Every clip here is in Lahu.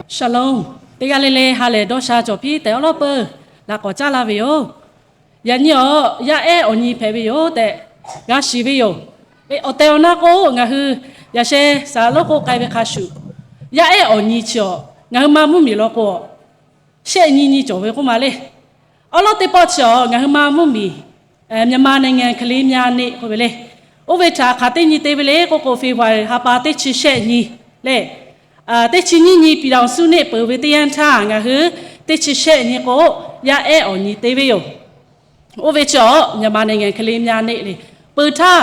Shalom. Teˇ g'aˇ le le ha lehˬ dawˇ sha cawˬ piˇ tehꞈ awˉ lawˉ peuˬ laꞈ k'awꞈ caˉ laˇ ve yoˬ. Yaꞈ nyi awˬ yaˇ ehˉ awˬ nyi hpehꞈ ve yoˬ tehꞈ g'a shiˍ ve yoˬ. Awˬ tehˬ awˬ na k'o, ngaˬ hui yaꞈ sheh saˍ laꞈ lonˉ k'oˆ k'ai ve hk'a shuˍ, yaˇ ehˉ awˬ nyi chi awˬ ngaˬ hui ma mvuhˇmiˬ law k'o, shehˆ nyi nyi cawˬ ve k'oˆ ma le. Awˉ lawˉ teˇ pawˆ chi awˬ ngaˬ hui ma mvuhˇmiˬ မြန်မာနိုင်ငံ ကလေးများနေ့ k'oˆ ve le. Oˇ ve htaꞈ hk'aˬ teˇ nyi te ve le k'oˆ k'o, February ha pa teˇ chi shehˆ nyi le. Teˇ chi nyiˇ nyi ပြည်ထောင်စုနေ့ peuˬ ve teˇ yanˇ htaˇ, ngaˬ hui teˇ chi shehˆ nyi k'o, yaˇ ehˉ awˬ nyi te ve yoˬ. Oˇ ve chi awˬ မြန်မာနိုင်ငံ ကလေးများနေ့ le. Peuˬ htaˇ,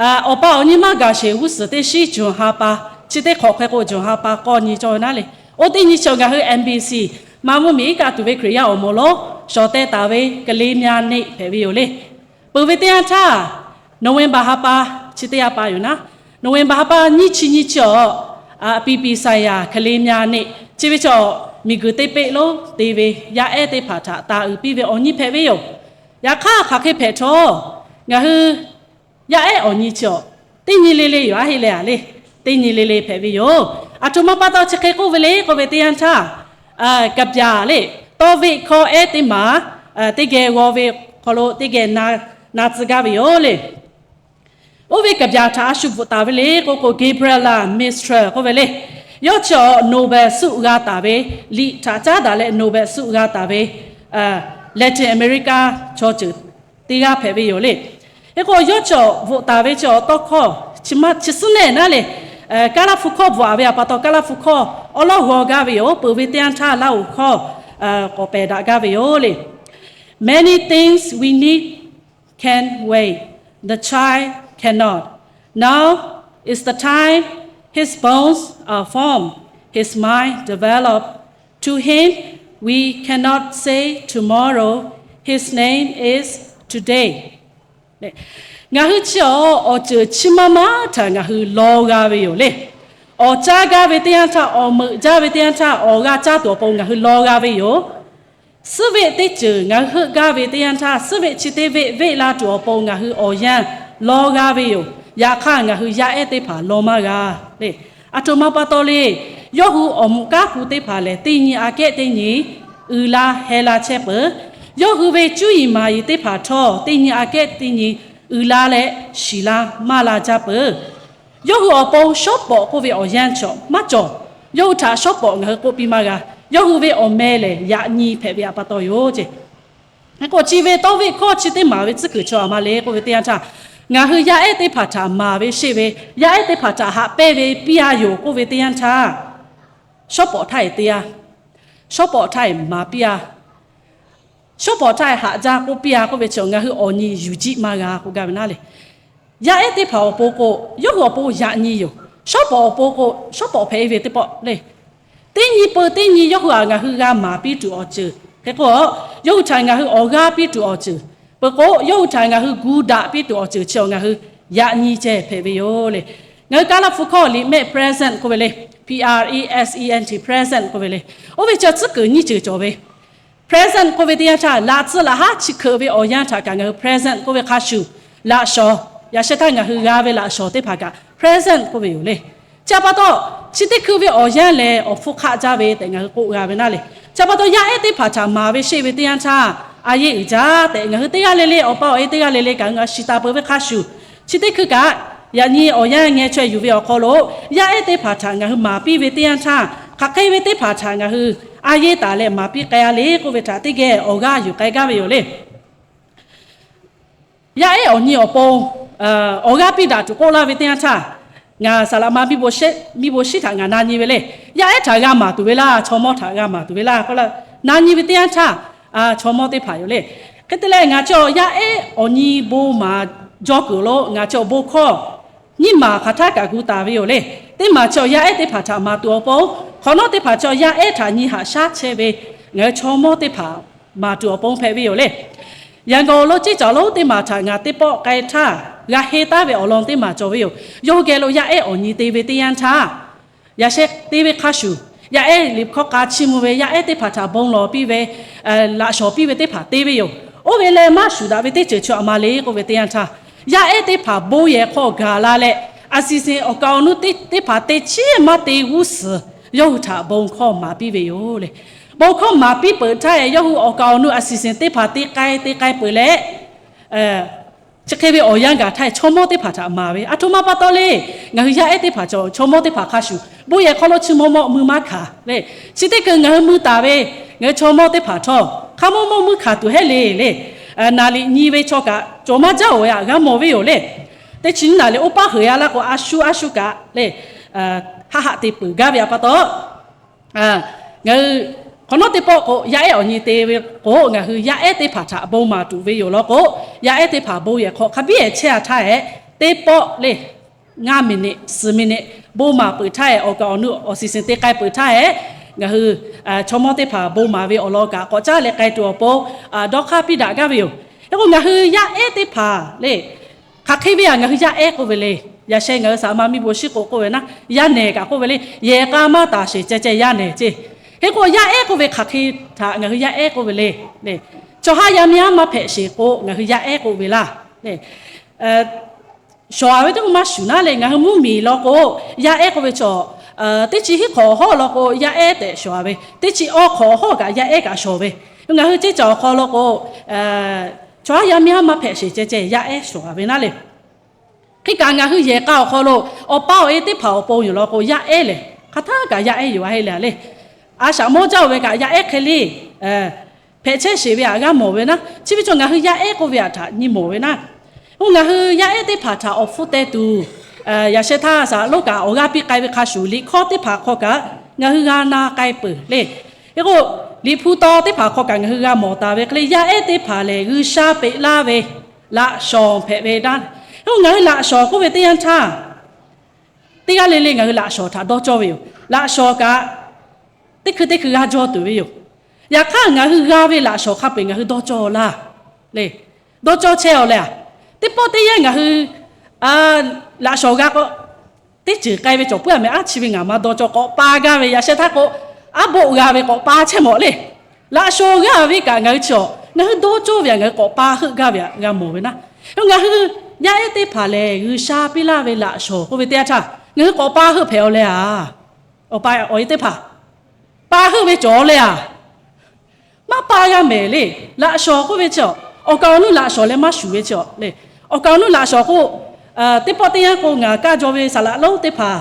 awˬ pa awˬ nyi maˇ gaˬ sheˍ g'uˇ suhˍ teˇ shinˉ June ha pa, chi teˇ hk'awꞈ hk'e k'o June ha pa k'awˇ nyi cawˇ ve naˉ le. Oˇ teˇ nyi chi awˬ ngaˬ hui MBC ma mvuhˇmiˬ iˉ kaˆ tuˬ ve Hkriꞈ yaˇ awˬ moˍ lo shawˍ teh taˍ ve ကလေးများနေ့ hpehꞈ ve yoˬ le. Peuˬ ve teˇ yanˇ htaˇ, November ha pa, chi teˇ ha pa yoˬ naˉ, November ha pa nyiˇ chi nyi chi awˬ အပြည်ပြည်ဆိုင်ရာကလေးများနေ့ chi ve chi awˬ miˬguiˬ teˇ peˆ lonˉ te ve yaˇ ehˉ teˇ hpaˍ htaꞈ taˍ uiˍ piˇ ve awˬ nyi hpehꞈ ve yoˬ. Yaꞈ hk'aˇ hk'aˬ hk'e hpehꞈ htawˇ, ngaˬ hui yaˇ ehˉ awˬ nyi chi awˬ teˇ nyi le le yoˬ, aˉ heˆ leh a le, teˇ nyi le le hpehꞈ ve yoˬ. Aˬ htoꞈ ma pa taw chi hk'e k'oˆ ve le k'oˆ ve teˇ yanˇ htaˇ, ကဗျာ le, တောဝက်ခေါ ehˉ teˇ maˬ teˇ geh g'aw ve hk'aw lo teˇ geh na tcuh gaˇ ve yoˬ le. Oˇ ve ကဗျာ htaꞈ a shu bvuhꞈ taˍ ve le k'oˆ k'o, Gabriela Mistral k'oˆ ve le. Yawˇ chi awˬ Nobel ဆု g'a taˍ ve, liꞈ htaꞈ caˉ daꞈ leh Nobel ဆု g'a taˍ ve Latin America chaw ceuˬ teˇ g'aˇ hpehꞈ ve yoˬ le. Hk'e k'o, yawˇ chi awˬ bvuhꞈ taˍ ve chi awˬ tawˇ hkawˇ chi suhˉ nehˬ naˉ le, Kaˇlaˇ hpu hkawˇ bvuhꞈ a ve a pa taw, Kaˇlaˇ hpu hkawˇ awˉ lawˉ g'aw gaˇ ve yoˬ. Peuˬ ve teˇ yanˇ htaˇ Laˇ huˍ hkawˇ k'awꞈ pehˬ daꞈ gaˇ ve yoˬ le. Many things we need can wait, the child cannot. Now is the time his bones are formed, his mind developed. To him we cannot say tomorrow, his name is today. Ngaˬ hui chi awˬ awˬ ceuˬ chi maˇ maˇ htaꞈ ngaˬ hui law g'a ve yoˬ le. Awˬ caˇ gaˇ ve teˇ yanˇ htaˇ, awˬ meuꞈ jaˇ ve teˇ yanˇ htaˇ, awˬ g'a caˇ tuˬ awˬ pon ngaˬ hui law g'a ve yoˬ. Suhˉ veˆ teˇ ceuˬ ngaˬ hui heuˆ gaˇ ve teˇ yanˇ htaˇ, suhˉ veˆ chi teˇ veˆ veˆ la tuˬ awˬ pon ngaˬ hui awˬ yanˇ law g'a ve yoˬ. Yaꞈ hk'aˇ, ngaˬ hui yaˇ ehˉ teˇ hpaˍ law maˇ g'a le. Aˬ htoꞈ ma pa taw le, yawˇ hui awˬ mvuhꞈ kanˉ hpu teˇ hpaˍ lehˬ, teˇ nyi aꞈ kehˉ teˇ nyi uiˍ la heh la chehˇ peuˬ. Yawˇ hui ve cuˇ yiˍ maˍ yiˍ teˇ hpaˍ htawˇ, teˇ nyi aꞈ kehˉ teˇ nyi uiˍ la leh shiˍ la maˇ la jaˇ peuˬ. Yawˇ hui awˬ pon shawˉ pawˍ k'oˆ ve awˬ yanˇ chaw maˇ cawˬ. Yawˇ hui htaꞈ shawˉ pawˍ ngaˬ hui k'oˆ piˇ maˇ g'a. Yawˇ hui ve awˬ meh lehˬ, yaꞈ nyi hpehꞈ ve a pa taw yoˬ ce. Hk'e k'o, chi ve tawˇ veˆ hkawˇ chi teˇ maˬ ve tcuhˉ kuiˬ chaw a ma le k'oˆ ve teˇ yanˇ htaˇ, ngaˬ hui yaˇ ehˉ teˇ hpaˍ htaꞈ maˍ ve sheˆ ve, yaˇ ehˉ teˇ hpaˍ htaꞈ haꞈ pehnˇ ve piˇ a yoˬ k'oˆ ve teˇ yanˇ htaˇ, shawˉ pawˍ htaˇ e te a, shawˉ pawˍ htaˇ e maˍ piˇ a, shawˉ pawˍ htaˇ e haꞈ jaˇ k'oˆ piˇ a k'oˆ ve chi ngaˬ hui awˬ nyi yuˬ jiˆ maˇ g'a k'oˆ gaˇ ve naˉ le. Yaˇ ehˉ teˇ hpaˍ awˬ pon k'o, yawˇ hui awˬ pon yaꞈ nyi yoˬ. Shawˉ pawˍ awˬ pon k'o, shawˉ pawˍ hpehꞈ e ve teˇ pawˆ le. Teˇ nyi peu teˇ nyi yawˇ hui a ngaˬ hui g'a maˍ piˇ tuˬ awˬ ceuˬ hk'e k'o, yawˇ hui htaꞈ ngaˬ hui awˬ g'aˇ piˇ tuˬ awˬ ceuˬ, peuˬ k'o yawˇ hui htaꞈ ngaˬ hui gu daꞈ piˇ tuˬ awˬ ceuˬ chi awˬ ngaˬ hui yaꞈ nyi ceh hpehꞈ ve yoˬ le. Ngaˬ hui Kaˇlaˇ hpu hkawˇ liꞈ mehˆ present k'oˆ ve le, P R E S E N T, present k'oˆ ve le. Oˇ ve chi tcuhˉ kuiˬ nyiˇ ceuˬ cawˬ ve. Present k'oˆ ve teˇ yanˇ htaˇ, laꞈ tcuh laꞈ haˉ chi hkeuꞈ ve awˬ yanˇ htaꞈ kaꞈ ngaˬ hui present k'oˆ ve hk'a shuˍ, laꞈ shawnˍ, yaꞈ sheh htaˇ ngaˬ hui g'a ve laꞈ shawnˍ teˇ hpaˍ kaꞈ present k'oˆ ve yoˬ le. Chi a pa taw, chi teˇ hkui ve awˬ yanˇ lehˬ awˬ hpfuhˇ hk'aˆ jaˇ ve tehꞈ ngaˬ hui k'oˆ g'a ve naˉ le. Chi a pa taw, yaˇ ehˉ teˇ hpaˍ htaꞈ maˍ ve sheˆ ve teˇ yanˇ htaˇ, a yeˇ uiˍ jaˇ tehꞈ ngaˬ hui teˇ g'aˇ le le, awˬ pa awˬ e teˇ g'aˇ le le kaꞈ ngaˬ shiˍ taˍ peuˬ ve hk'a shuˍ, chi teˇ hkui kaꞈ yaꞈ nyi awˬ yanˇ ngeh chaweh yuˬ ve awˬ hk'aw lo, yaˇ ehˉ teˇ hpaˍ htaꞈ ngaˬ hui maˍ piˇ ve teˇ yanˇ htaˇ, hk'aˬ hk'e ve teˇ hpaˍ htaꞈ ngaˬ hui a yeˇ taˍ leh maˍ piˇ k'ai a le k'oˆ ve htaꞈ teˇ geh awˬ g'aˇ yuˬ k'ai gaˇ ve yoˬ le. Yaˇ ehˉ awˬ nyi awˬ pon awˬ g'aˇ piˇ daꞈ tuˬ k'oˆ laˇ ve teˇ yanˇ htaˇ, ngaˬ saˍ laꞈ ma miˇ bo shiˉ htaꞈ ngaˬ na nyi ve le. Yaˇ ehˉ htaꞈ g'a maˍ tuˬ ve laˇ, chaw mawˇ htaꞈ g'a maˍ tuˬ ve laˇ k'oˆ la, na nyi ve teˇ yanˇ htaˇ, chaw mawˇ teˇ hpaˍ yoˬ le. Hk'e te leh, ngaˬ chi awˬ yaˇ ehˉ awˬ nyi bon maˍ jaw kuiˬ lo ngaˬ chi awˬ bon hkawˇ nyiˇ maˬ hk'aˬ htaˇ kaꞈ gu taˍ ve yoˬ le. Teˇ maˬ chi awˬ yaˇ ehˉ teˇ hpaˍ htaꞈ maˍ tuˬ awˬ pon, hk'awꞈ nawˉ teˇ hpaˍ chi awˬ yaˇ ehˉ htaꞈ nyi haꞈ shaˉ chehˇ ve ngaˬ hui chaw mawˇ teˇ hpaˍ maˍ tuˬ awˬ pon hpehꞈ ve yoˬ le. Yanˍ gawˬ lo ceˇ caˬ lonˉ teˇ maˬ htaꞈ ngaˬ teˇ pawˆ k'ai htaˇ, g'a henˇ taˉ ve awˬ lawn teˇ maˬ cawˬ ve yoˬ. Yawˇ hui geh lo yaˇ ehˉ awˬ nyi te ve teˇ yanˇ htaˇ, yaꞈ sheh te ve hk'a shuˍ, yaˇ ehˉ liꞈ hkawˇ k'a chiˇ mvuh ve, yaˇ ehˉ teˇ hpaˍ htaꞈ bon lawˬ piˇ ve, laꞈ shawnˍ piˇ ve teˇ hpaˍ te ve yoˬ. Oˇ ve leh maˇ shuˍ daꞈ ve teˇ ceuˬ chi a ma le k'oˆ ve teˇ yanˇ htaˇ, yaˇ ehˉ teˇ hpaˍ bon yehˬ hk'aw gaˬ la leh, a siˍ siˍ awˬ kaˍ awˬ nuˇ teˇ hpaˍ te chiˉ maˇ te g'uˇ suhˍ yawˇ hui htaꞈ bon hkawˇ maˍ piˇ ve yoˬ le. Bon hkawˇ maˍ piˇ peuˬ htaˇ, yawˇ hui awˬ kaˍ awˬ nu a siˍ siˍ teˇ hpaˍ te k'ai te k'ai peuˬ leh, chi hk'e ve awˬ yanˇ gaˬ htaˇ chaw mawˇ teˇ hpaˍ htaꞈ maˍ ve, aˬ htoꞈ ma pa taw le. Ngaˬ hui yaˇ ehˉ teˇ hpaˍ chaw mawˇ teˇ hpaˍ hk'a shuˍ bon yehˬ hk'aw lo chi mawˇ mawˇ mui maˇ hkanˍ le. Chi teˇ hkui ngaˬ hui mui taˍ ve, ngaˬ hui chaw mawˇ teˇ hpaˍ htawˇ hk'a mawˇ mawˇ mui hkanˍ tuˬ hehˉ le le. Naˍ liꞈ nyi ve chaw kaꞈ cawˬ maˇ jaˇ-oˬ ve htaꞈ g'a mawˬ ve yoˬ le. Teˇ chi nyiˇ naˍ liꞈ oˇ paˉ heuˬ-a laˇ k'o, a shu a shu kaꞈ le, haˆ haˆ te peuˬ gaˇ ve htaꞈ pa taw, ngaˬ hui hk'awꞈ nawˉ teˇ pawˆ k'o yaˇ ehˉ awˬ nyi te ve k'o, ngaˬ hui yaˇ ehˉ teˇ hpaˍ htaꞈ bon maˍ tuˬ ve yoˬ law k'o, yaˇ ehˉ teˇ hpaˍ bon yehˬ hk'aw hk'a biˉ ehˍ chehˇ-a htaˇ ehˉ, teˇ pawˆ le ngaˇ miˬ niꞈ suhˍ miˬ niꞈ bon maˍ peuˬ htaˇ ehˉ, awˬ kaˍ awˬ nu awˬ siˍ siˍ te k'ai peuˬ htaˇ ehˉ, ngaˬ hui chaw mawˇ teˇ hpaˍ bon maˍ ve awˬ lawn kaꞈ k'awꞈ caˉ leh k'ai tuˬ awˬ pon dawˇ hk'aˇ piˇ daꞈ gaˇ ve yoˬ. Hk'e k'o, ngaˬ hui yaˇ ehˉ teˇ hpaˍ le, hk'aˬ hk'e ve htaꞈ ngaˬ hui yaˇ ehˉ k'oˆ ve le. Yaꞈ sheh ngaˬ hui saˍ ma miˇ bon shiˉ k'o k'oˆ ve naˉ, yaˇ nehˬ kaꞈ k'oˆ ve le, yehˬ k'a maˇ taˍ sheˍ ceh ceh yaˇ nehˬ ceˇ. Hk'e k'o, yaˇ ehˉ k'oˆ ve hk'aˬ hk'e htaꞈ ngaˬ hui yaˇ ehˉ k'oˆ ve le. Chaw haˉ yaˇ miˇ haˉ maˇ hpehꞈ sheˍ k'o, ngaˬ hui yaˇ ehˉ k'oˆ ve laˇ. Shawˍ-a ve teˇ k'o maˇ shuˍ naˉ le. Ngaˬ hui mvuhˇmiˬ law k'o, yaˇ ehˉ k'oˆ ve chaw, teˇ chi hiˉ hk'awꞈ awˬ hawˉ law k'o yaˇ ehˉ tehꞈ shawˍ-a ve, teˇ chi awˇ hk'awꞈ awˬ hawˉ kaꞈ yaˇ ehˉ kaꞈ shawˍ ve. Ngaˬ hui ceˇ caˬ awˬ hk'aw law k'o, chaw haˉ yaˇ miˇ haˉ maˇ hpehꞈ sheˍ ceh ceh yaˇ ehˉ shawˍ-a ve naˉ le. Hk'e kaꞈ ngaˬ hui yehˬ k'a awˬ hk'aw lo awˬ pa awˬ e teˇ hpaˍ awˬ pon yoˬ law k'o, yaˇ ehˉ lehˬ hk'aˬ htaˇ kaꞈ yaˇ ehˉ yoˬ-a heˆ le le. A shaꞈ mawˇ jaˇ-oˬ ve kaꞈ yaˇ ehˉ hk'e le hpehꞈ chehˇ sheˍ ve htaꞈ g'a mawˬ ve naˉ. Chi ve chaw ngaˬ hui yaˇ ehˉ k'oˆ ve htaꞈ nyi mawˬ ve naˉ. Oˇ ngaˬ hui yaˇ ehˉ teˇ hpaˍ htaꞈ awˬ hpfuhˇ teh tuˬ, yaꞈ sheh htaˇ saˍ laꞈ lonˉ kaꞈ awˬ g'aˇ piˇ k'ai ve hk'a shuˍ, liꞈ hkawˇ teˇ hpaˍ hk'aw kaꞈ ngaˬ hui g'a na k'ai peuˬ le. Hk'e k'o, liꞈ hpu taw teˇ hpaˍ hk'aw kaꞈ ngaˬ hui g'a mawˬ taˍ ve hk'e le, yaˇ ehˉ teˇ hpaˍ lehˬ G'uiˬsha peꞈ laˇ ve laꞈ shawˍ hpehꞈ ve daˇ. Hk'e k'o, ngaˬ hui laꞈ shawˍ k'oˆ ve teˇ yanˇ htaˇ, teˇ g'aˇ le le ngaˬ hui laꞈ shawˍ htaꞈ dawˇ cawˇ ve yoˬ. Laꞈ shawˍ kaꞈ teˇ hkui teˇ hkui g'a jawˇ tuˬ ve yoˬ. Yaꞈ hk'aˇ, ngaˬ hui g'a ve laꞈ shawˍ hk'a peu-eˬ ngaˬ hui dawˇ cawˇ laˇ le. Dawˇ cawˇ chehˇ-aw leh a, teˇ pawˆ teˇ yanˇ ngaˬ hui laꞈ shawˍ g'a k'o, teˇ ceuˬ k'ai ve cawˬ puiˉ-a meh, aˉ chi ve ngaˬ maˇ dawˇ cawˇ k'awꞈ pa gaˇ ve, yaꞈ sheh htaˇ k'o, aˉ boˆ g'a ve k'awꞈ pa chehˇ mawˬ le. Laꞈ shawˍ g'a ve kaꞈ ngaˬ hui chi awˬ, ngaˬ hui dawˇ cawˇ ve htaꞈ ngaˬ hui k'awꞈ pa heuˆ gaˇ ve htaꞈ g'a mawˬ ve naˉ. Ngaˬ hui yaˇ ehˉ teˇ hpaˍ lehˬ G'uiˬsha piˇ laˇ ve laꞈ shawˍ k'oˆ ve teˇ yanˇ htaˇ, ngaˬ hui k'awꞈ pa heuˆ hpehꞈ-aw leh a, awˬ pa awˬ e teˇ hpaˍ pa heuˆ ve cawˬ-aw leh a, maˇ pa g'a mehˍ le. Laꞈ shawˍ k'oˆ ve chi awˬ, awˬ kaˍ awˬ nuˇ laꞈ shawˍ leh maˇ shuˍ ve chi awˬ le. Awˬ kaˍ awˬ nuˇ laꞈ shawˍ k'o, teˇ pawˆ teˇ yanˇ k'o ngaˬ kaˇ jaw ve saˍ laꞈ lonˉ teˇ hpaˍ,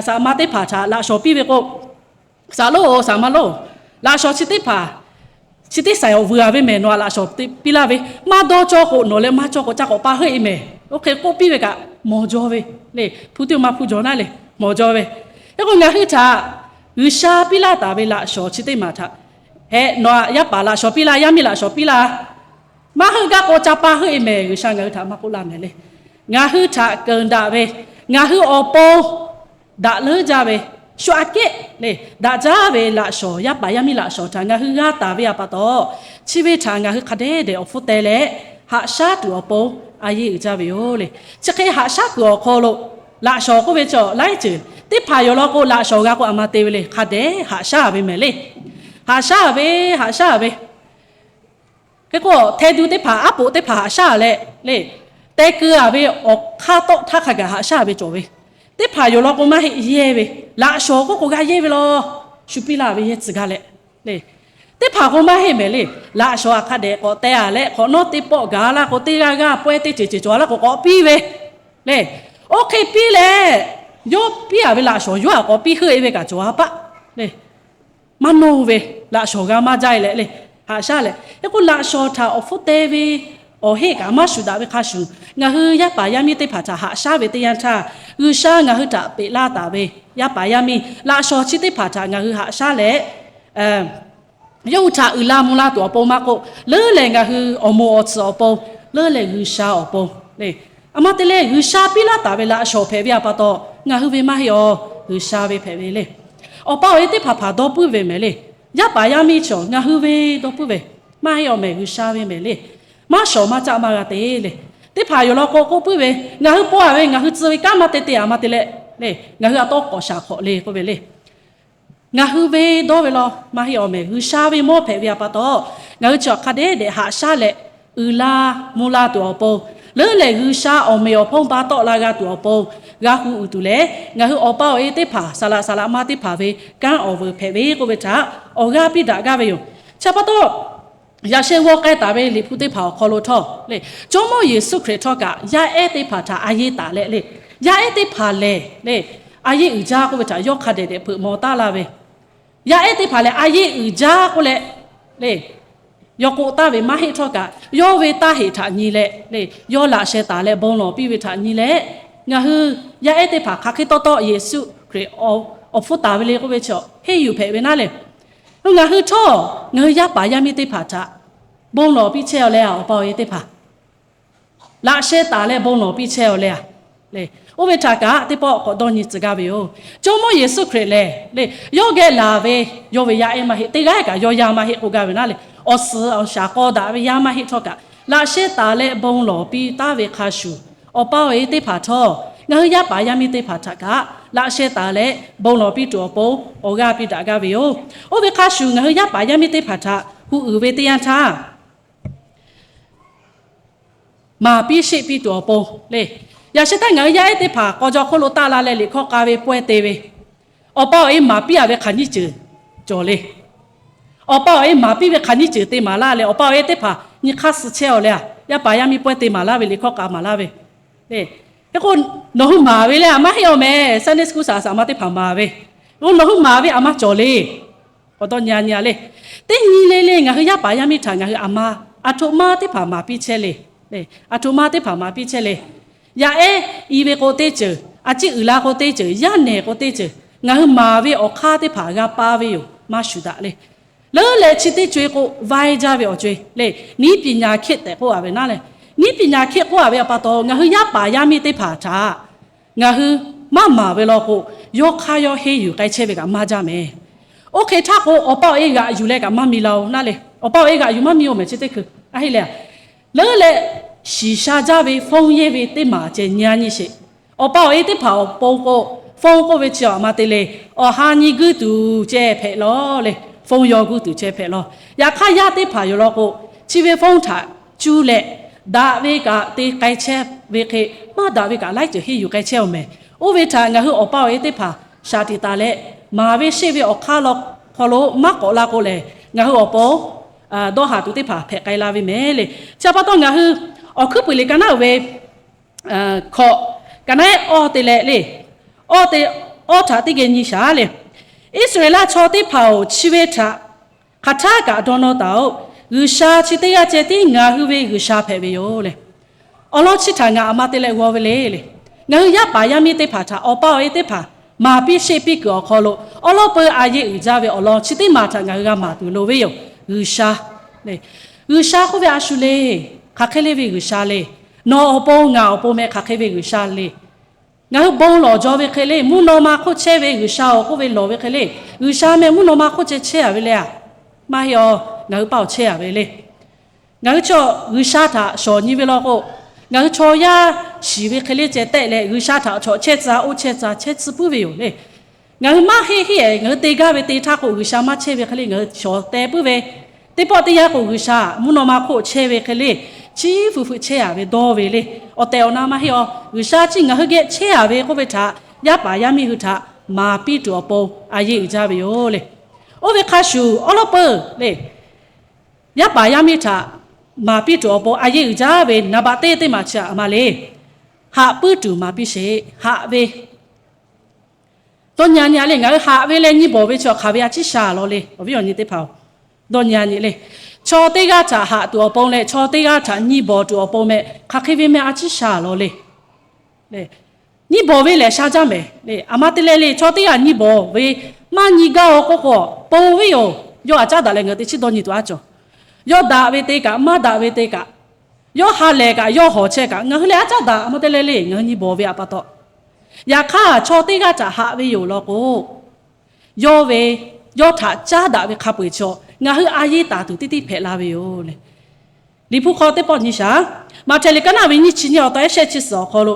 saˍ ma teˇ hpaˍ htaꞈ laꞈ shawˍ piˇ ve k'o, saˍ laꞈ lonˉ-oˬ, saˍ ma lonˉ-oˬ, laꞈ shawˍ chi teˇ hpaˍ chi teˇ saiˍ awˬ vuiˬ-a ve mehˍ, nawˬ htaꞈ laꞈ shawˍ piˇ laˇ ve, maˇ dawˇ cawˇ k'o nawˬ leh maˇ cawˇ k'o ca k'awꞈ pa heuˆ-e mehˍ. Oˇ hk'e k'oˆ piˇ ve kaꞈ mawˬ jaw ve le. Hpu teˇ maˇ hpu jaw naˉ le, mawˬ jaw ve. Hk'e k'o, ngaˬ hui htaꞈ G'uiˬsha piˇ laˇ taˍ ve laꞈ shawˍ chi teˇ maˬ htaꞈ, hehꞈ, nawˬ htaꞈ yaˇ paˍ laꞈ shawˍ piˇ laˇ, yaˇ miˇ laꞈ shawˍ piˇ laˇ, maˇ heuˆ gaˇ k'o ca pa heuˆ-e mehˍ, G'uiˬsha ngaˬ hui htaꞈ maˇ k'oˆ laˇ mehˍ le. Ngaˬ hui htaꞈ keunˍ daꞈ ve, ngaˬ hui awˬ pon daꞈ leuˉ jaˇ ve, shu aꞈ kehˉ le daꞈ jaˇ ve laꞈ shawˍ, yaˇ paˍ yaˇ miˇ laꞈ shawˍ htaꞈ ngaˬ hui g'a taˍ ve htaꞈ pa taw, chi ve htaꞈ ngaˬ hui hk'a dehꞈ dehꞈ awˬ hpfuhˇ teh leh haꞈ shaˉ tuˬ awˬ pon a yeˇ uiˍ jaˇ ve yoˬ le. Chi hk'e haꞈ shaˉ kuiˬ awˬ hk'aw lo laꞈ shawˍ k'oˆ ve chi awˬ laiˉ ceuˬ teˇ hpaˍ yoˬ law k'o, laꞈ shawˍ g'a k'o aˬ ma te ve le, hk'a dehꞈ haꞈ shaˉ-a ve mehˍ le. Haꞈ shaˉ-a ve, haꞈ shaˉ-a ve. Hk'e k'o, hteˇ duˇ teˇ hpaˍ, aˉ poꞈ teˇ hpaˍ haꞈ shaˉ leh le, teh keu-a ve awˬ hk'aˇ tawˆ htaˇ hk'a gaˬ haꞈ shaˉ ve cawˬ ve, teˇ hpaˍ yoˬ law k'o maˇ heˆ, yehˇ ve, laꞈ shawˍ k'oˆ k'o g'a yehˇ ve law, shu piˇ laˇ ve yehˇ tcuh gaˇ leh le. Teˇ hpaˍ k'o maˇ heˆ mehˍ le, laꞈ shawˍ htaꞈ hk'a dehꞈ k'awꞈ teh-a leh, hk'awꞈ nawˉ teˇ pawˆ gaˬ laˇ k'o, teˇ g'aˇ g'aˇ pawehˇ teˇ ceuˬ ceuˬ cawˬ laˇ k'o k'awꞈ piˇ ve le. Oˇ hk'e piˇ leh, yawˇ piˇ-a ve laꞈ shawˍ yawˇ htaꞈ k'awꞈ piˇ heuˆ-e ve kaꞈ cawˬ-a paˆ le. Maˇ nawˇ ve, laꞈ shawˍ g'a maˇ jaˇ-e leh le, haꞈ shaˉ leh. Hk'e k'o, laꞈ shawˍ htaꞈ awˬ hpfuhˇ teh ve awˬ heˆ kaꞈ maˇ shuˍ daꞈ ve hk'a shuˍ, ngaˬ hui yaˇ paˍ yaˇ miˇ teˇ hpaˍ htaꞈ haꞈ shaˉ ve teˇ yanˇ htaˇ, G'uiˬsha ngaˬ hui htaꞈ peꞈ laˇ taˍ ve yaˇ paˍ yaˇ miˇ laꞈ shawˍ chi teˇ hpaˍ htaꞈ ngaˬ hui haꞈ shaˉ leh, yawˇ hui htaꞈ uiˍ la mvuh la tuˬ awˬ pon maˇ k'oˆ, leuˉ lehˬ ngaˬ hui awˬ moˍ awˬ tsuhꞈ awˬ pon, leuˉ lehˬ G'uiˬsha awˬ pon le. Aˬ ma te leh G'uiˬsha piˇ laˇ taˍ ve laꞈ shawˍ hpehꞈ ve htaꞈ pa taw, ngaˬ hui ve maˇ heˆ-aw, G'uiˬsha ve hpehꞈ ve le. Awˬ pa awˬ e teˇ hpaˍ hpaˍ dawˇ puiˉ ve mehˍ le. Yaˇ paˍ yaˇ miˇ chaw ngaˬ hui ve dawˇ puiˉ ve, maˇ heˆ-aw mehˍ, G'uiˬsha ve mehˍ le. Maˇ shawˍ maˇ caˆ maˇ g'a te le. Teˇ hpaˍ yoˬ law k'o k'oˆ puiˉ ve, ngaˬ hui paw-a ve ngaˬ hui tcuh ve kanˉ maˇ te te aˬ ma te leh le, ngaˬ hui a tawˇ k'awꞈ shaˍ hk'awꞈ le k'oˆ ve le. Ngaˬ hui ve dawˇ ve law maˇ heˆ-aw mehˍ, G'uiˬsha ve mawˇ hpehꞈ ve htaꞈ pa taw, ngaˬ hui chi awˬ hk'a dehꞈ dehꞈ haꞈ shaˉ leh uiˍ la mvuh la tuˬ awˬ pon, Leuˉ lehˬ, G'uiˬsha awˬ meꞈ awˬ hponˇ ba tawˆ la g'a tuˬ awˬ pon g'a hu uiˍ tuˬ lehˬ, ngaˬ hui awˬ pa awˬ e teˇ hpaˍ saˍ laꞈ saˍ laꞈ ma teˇ hpaˍ ve kanˉ awˬ vuiˬ hpehꞈ ve k'oˆ ve htaꞈ awˬ g'aˇ piˇ daꞈ gaˇ ve yoˬ. Chi pa taw, yaꞈ sheh g'aw k'ai taˍ ve Liꞈ hpu teˇ hpaˍ awˬ hk'aw lo htawˇ le, Jawˇmawˇ Yeˍsuˆ Hkriꞈ htawˇ kaꞈ yaˇ ehˉ teˇ hpaˍ htaꞈ a yeˇ taˍ leh le, yaˇ ehˉ teˇ hpaˍ lehˬ le, a yeˇ uiˍ jaˇ k'oˆ ve htaꞈ yawˇ hk'a dehꞈ dehꞈ hpeuꞈ maw taˉ laˇ ve, yaˇ ehˉ teˇ hpaˍ lehˬ a yeˇ uiˍ jaˇ k'oˆ leh le, yawˇ k'oˆ taˍ ve maˇ heˆ htawˇ kaꞈ, yawˇ ve taˇ heꞈ htaꞈ nyi leh le, yawˇ laꞈ sheh taˍ leh bon lawˬ piˇ ve htaꞈ nyi leh, ngaˬ hui yaˇ ehˉ teˇ hpaˍ hk'aˬ hk'e tawˇ tawˆ Yeˍsuˆ Hkriꞈ awˬ hpfuhˇ taˍ ve le k'oˆ ve chi henˇ yuˬ hpehꞈ ve naˉ le. Ngaˬ hui htawˇ ngaˬ hui yaˇ paˍ yaˇ miˇ teˇ hpaˍ htaꞈ bon lawˬ piˇ chehˇ aw leh, awˬ pa awˬ e teˇ hpaˍ laꞈ sheh taˍ leh bon lawˬ piˇ chehˇ aw leh a le, oˇ ve htaꞈ kaꞈ teˇ pawˆ k'awꞈ dawˇ nyi tcuh gaˇ ve yoˬ. Jawˇmawˇ Yeˍsuˆ Hkriꞈ lehˬ le, yawˇ geh laˬ ve yawˇ ve yaˇ ehˉ maˇ heˆ, teˇ g'aˇ kaꞈ yawˇ yaˇ maˇ heˆ k'oˆ gaˇ ve naˉ le, awˬ suhˍ awˬ shaˍ k'aw daꞈ ve yaˇ maˇ heˆ htawˇ kaꞈ, laꞈ sheh taˍ leh bon lawˬ piˇ taˍ ve hk'a shuˍ, awˬ pa awˬ e teˇ hpaˍ htawˇ ngaˬ hui yaˇ paˍ yaˇ miˇ teˇ hpaˍ htaꞈ kaꞈ laꞈ sheh taˍ leh bon lawˬ piˇ tuˬ awˬ pon awˬ g'aˇ piˇ daꞈ gaˇ ve yoˬ. Oˇ ve hk'a shuˍ, ngaˬ hui yaˇ paˍ yaˇ miˇ teˇ hpaˍ htaꞈ hu uiˍ ve teˇ yanˇ htaˇ, maˍ piˇ sheˆ piˇ tuˬ awˬ pon le, yaꞈ sheh htaˇ ngaˬ hui yaˇ ehˉ teˇ hpaˍ k'aw jaw hk'oˆ lo taˆ la leh liꞈ hkawˇ k'a ve pawehˇ te ve, awˬ pa awˬ e maˍ piˇ a ve hk'aˬ nyiˇ ceuˬ cawˬ le. Awˬ pa awˬ e maˍ piˇ ve hk'aˬ nyiˇ ceuˬ te maˍ laˇ leh, awˬ pa awˬ e teˇ hpaˍ nyi hk'aˇ suh chehˇ aw leh a, yaˇ paˍ yaˇ miˇ pawehˇ te maˍ laˇ ve liꞈ hkawˇ k'a maˍ laˇ ve le. Hk'e k'o, nawˬ hui maˍ ve leh a maˇ heˆ aw meh, Sunday school saˍ saˍ ma teˇ hpaˍ maˍ ve, oˇ nawˬ hui maˍ ve a maˇ cawˬ le. K'awꞈ dawˇ nyi a nyi a le. Teˇ nyi le le ngaˬ hui yaˇ paˍ yaˇ miˇ htaꞈ ngaˬ hui a ma, aˬ htoꞈ ma teˇ hpaˍ maˍ piˇ chehˇ le. Aˬ htoꞈ ma teˇ hpaˍ maˍ piˇ chehˇ le. Yaˇ ehˉ i ve k'o teˇ ceuˬ, a ciˉ uiˍ la k'o teˇ ceuˬ, yaˇ nehˬ k'o teˇ ceuˬ, ngaˬ hui maˍ ve awˬ hk'aˇ teˇ hpaˍ g'a paˇ ve yoˬ, maˇ shuˍ daꞈ le. Leuˉ leh chi teˇ co-e k'o vaiˇ jaˇ ve awˬ co-e le, niˉ piˍ nyaˍ hkiˆ tehꞈ k'oˆ a ve naˉ le. Niˉ piˍ nyaˍ hkiˆ k'oˆ a ve a pa taw, ngaˬ hui yaˇ paˍ yaˇ miˇ teˇ hpaˍ htaꞈ ngaˬ hui maˇ maˍ ve law k'o, yawˇ hk'aˇ yawˇ henˇ yuˬ k'ai chehˇ ve kaꞈ maˇ jaˇ meh. Oˇ hk'e htaˇ k'o, awˬ pa awˬ e g'aꞈ yuˬ leh kaꞈ maˇ mi la-o naˉ le. Awˬ pa awˬ e g'aꞈ yuˬ maˇ mi-o meh chi teˇ hkui a heˆ leh a. Leuˉ leh shiˍ sha jaˇ ve phone yehˇ ve teˇ maˬ ceh nyi a nyi sheˍ. Awˬ pa awˬ e teˇ hpaˍ awˬ pon k'o, phone k'oˆ ve chi a ma te le, awˬ ha nyi guiˇ tuˬ ceh hpehꞈ lawˬ le. Phone yaw guiˇ tuˬ ceh hpehꞈ lawˬ. Yaꞈ hk'aˇ yaˇ teˇ hpaˍ yoˬ law k'o, chi ve phone htaꞈ cuˇ leh daꞈ ve kaꞈ te k'ai chehˇ ve hk'e, maˇ daꞈ ve kaꞈ laiˉ ceuˬ henˇ yuˬ k'ai chehˇ aw meh. Oˇ ve htaꞈ ngaˬ hui awˬ pa awˬ e teˇ hpaˍ shaˍ tiꞈ taˍ leh, maˍ ve sheˆ ve awˬ hk'aˇ law hk'aw lo maˇ k'awꞈ la k'o lehˬ, ngaˬ hui awˬ pon dawˇ haˍ tuˬ teˇ hpaˍ hpehꞈ k'ai la ve meh le. Chi a pa taw ngaˬ hui Awˬ hkuiˉ puiˍ liꞈ ka naˉ uiˍ ve hkawꞈ, ka naˉ ehˉ awˇ te leh le, awˇ te, awˇ htaꞈ teˇ geh nyi shaˍ le. Iˉsaˍreˍlaˆ chaw teˇ hpaˍ-oˬ, chi ve htaꞈ hk'aˬ htaˇ kaꞈ dawˇ nawˇ taˍ-oꞈ. G'uiˬsha chi teˇ g'aˇ ceh tiˉ ngaˬ hui ve G'uiˬsha hpehꞈ ve yoˬ le. Awˬ lawn chi htaꞈ ngaˬ aˬ ma te leh g'aw ve le le. Ngaˬ hui yaˇ paˍ yaˇ miˇ teˇ hpaˍ htaꞈ awˬ pa awˬ e teˇ hpaˍ maˍ piˇ sheˆ piˇ kuiˬ awˬ hk'aw lo, awˉ lawˉ peu a yeˇ uiˍ jaˇ ve awˬ lawn chi teˇ maˬ htaꞈ ngaˬ hui g'a maˍ tuˬ loˍ ve yoˬ. G'uiˬsha le. G'uiˬsha k'oˆ ve a shu le, hk'aˬ hk'e le ve G'uiˬsha le. Nawˬ awˬ pon ngaˬ awˬ pon meh hk'aˬ hk'e ve G'uiˬsha le. Ngaˬ hui bon lawˬ jaw ve hk'e le, mvuhˇ naw ma hk'oˆ chehˇ ve G'uiˬsha-oˬ k'oˆ ve lawˬ ve hk'e le, G'uiˬsha meh mvuhˇ naw ma hk'oˆ ceh chehˇ a ve le a. Maˇ heˆ aw, ngaˬ hui paˇ awˬ chehˇ a ve le. Ngaˬ hui chaw G'uiˬsha htaꞈ shawˍ nyi ve law k'o, ngaˬ hui chaw yaˇ shiˍ ve hk'e le ceh tehˆ leh G'uiˬsha htaꞈ chaw chehˇ tcuh oˇ chehˇ tcuh chehˇ tcuh puiˉ ve yoˬ le. Ngaˬ hui maˇ heˆ heˆ-e, ngaˬ hui te gaˇ ve te htaˇ k'o G'uiˬsha maˇ chehˇ ve hk'e le ngaˬ hui shawˍ teh puiˉ ve, teˇ pawˆ teˇ yanˇ k'o G'uiˬsha mvuhˇ naw ma hk'oˆ chehˇ ve hk'e le, chi hpu hpu chehˇ a ve dawˇ ve le. Awˬ tehˬ awˬ na maˇ heˆ aw, G'uiˬsha chi ngaˬ hui geh chehˇ a ve k'oˆ ve htaꞈ yaˇ paˍ yaˇ miˇ hui htaꞈ maˍ piˇ tuˬ awˬ pon a yeˇ uiˍ jaˇ ve yoˬ le. Oˇ ve hk'a shuˍ awˉ lawˉ peu le, yaˇ paˍ yaˇ miˇ htaꞈ maˍ piˇ tuˬ awˬ pon a yeˇ uiˍ jaˇ ve naˍ baꞈ teˇ teˇ maˬ chi a ma le. Haꞈ puiˉ tuˬ maˍ piˇ sheˍ. Haꞈ ve dawˇ nyi a nyi a le, ngaˬ hui haꞈ ve leh nyi bawˬ ve chi awˬ hk'aˬ ve a ciˉ sha law le. Awˬ viˉ awˬ nyi teˇ hpaˍ-oˬ, dawˇ nyi a nyi le. Chaw teˇ g'aˇ htaꞈ haꞈ tuˬ awˬ pon leh chaw teˇ g'aˇ htaꞈ nyi bawˬ tuˬ awˬ pon meh hk'aˬ hk'e ve meh a ciˉ sha law le. Nyi bawˬ ve lehˬ sha jaˇ mehˍ le. Aˬ ma te leh le, chaw teˇ g'aˇ nyi bawˬ ve maˇ nyi gaˇ-o k'oˆ k'o, pon ve yoˬ. Yawˇ a caˉ daꞈ leh ngaˬ hui teˇ chiˉ dawˇ nyi tuˬ a cawˬ. Yawˇ daꞈ ve te kaꞈ maˇ daꞈ ve te kaꞈ, yawˇ ha lehˬ kaꞈ yawˇ hawˬ chehˇ kaꞈ, ngaˬ hui lehˬ a caˉ daꞈ, aˬ ma te leh le ngaˬ hui nyi bawˬ ve a pa taw. Yaꞈ hk'aˇ chaw teˇ g'aˇ htaꞈ haꞈ ve yoˬ law k'o, yawˇ ve, yawˇ htaꞈ caˉ daꞈ ve hk'a peu-eˬ chaw ngaˬ hui a yeˇ taˍ tuˬ teˇ teˇ hpehꞈ la ve yoˬ le. Liꞈ hpu hk'aw teˇ pawˆ nyi shaˍ. Maꞈhtehˍ liꞈ ka naˉ ve nyiˇ chi nyiˇ awˬ taw ehˉ shehˆ chi suhˍ awˬ hk'aw lo,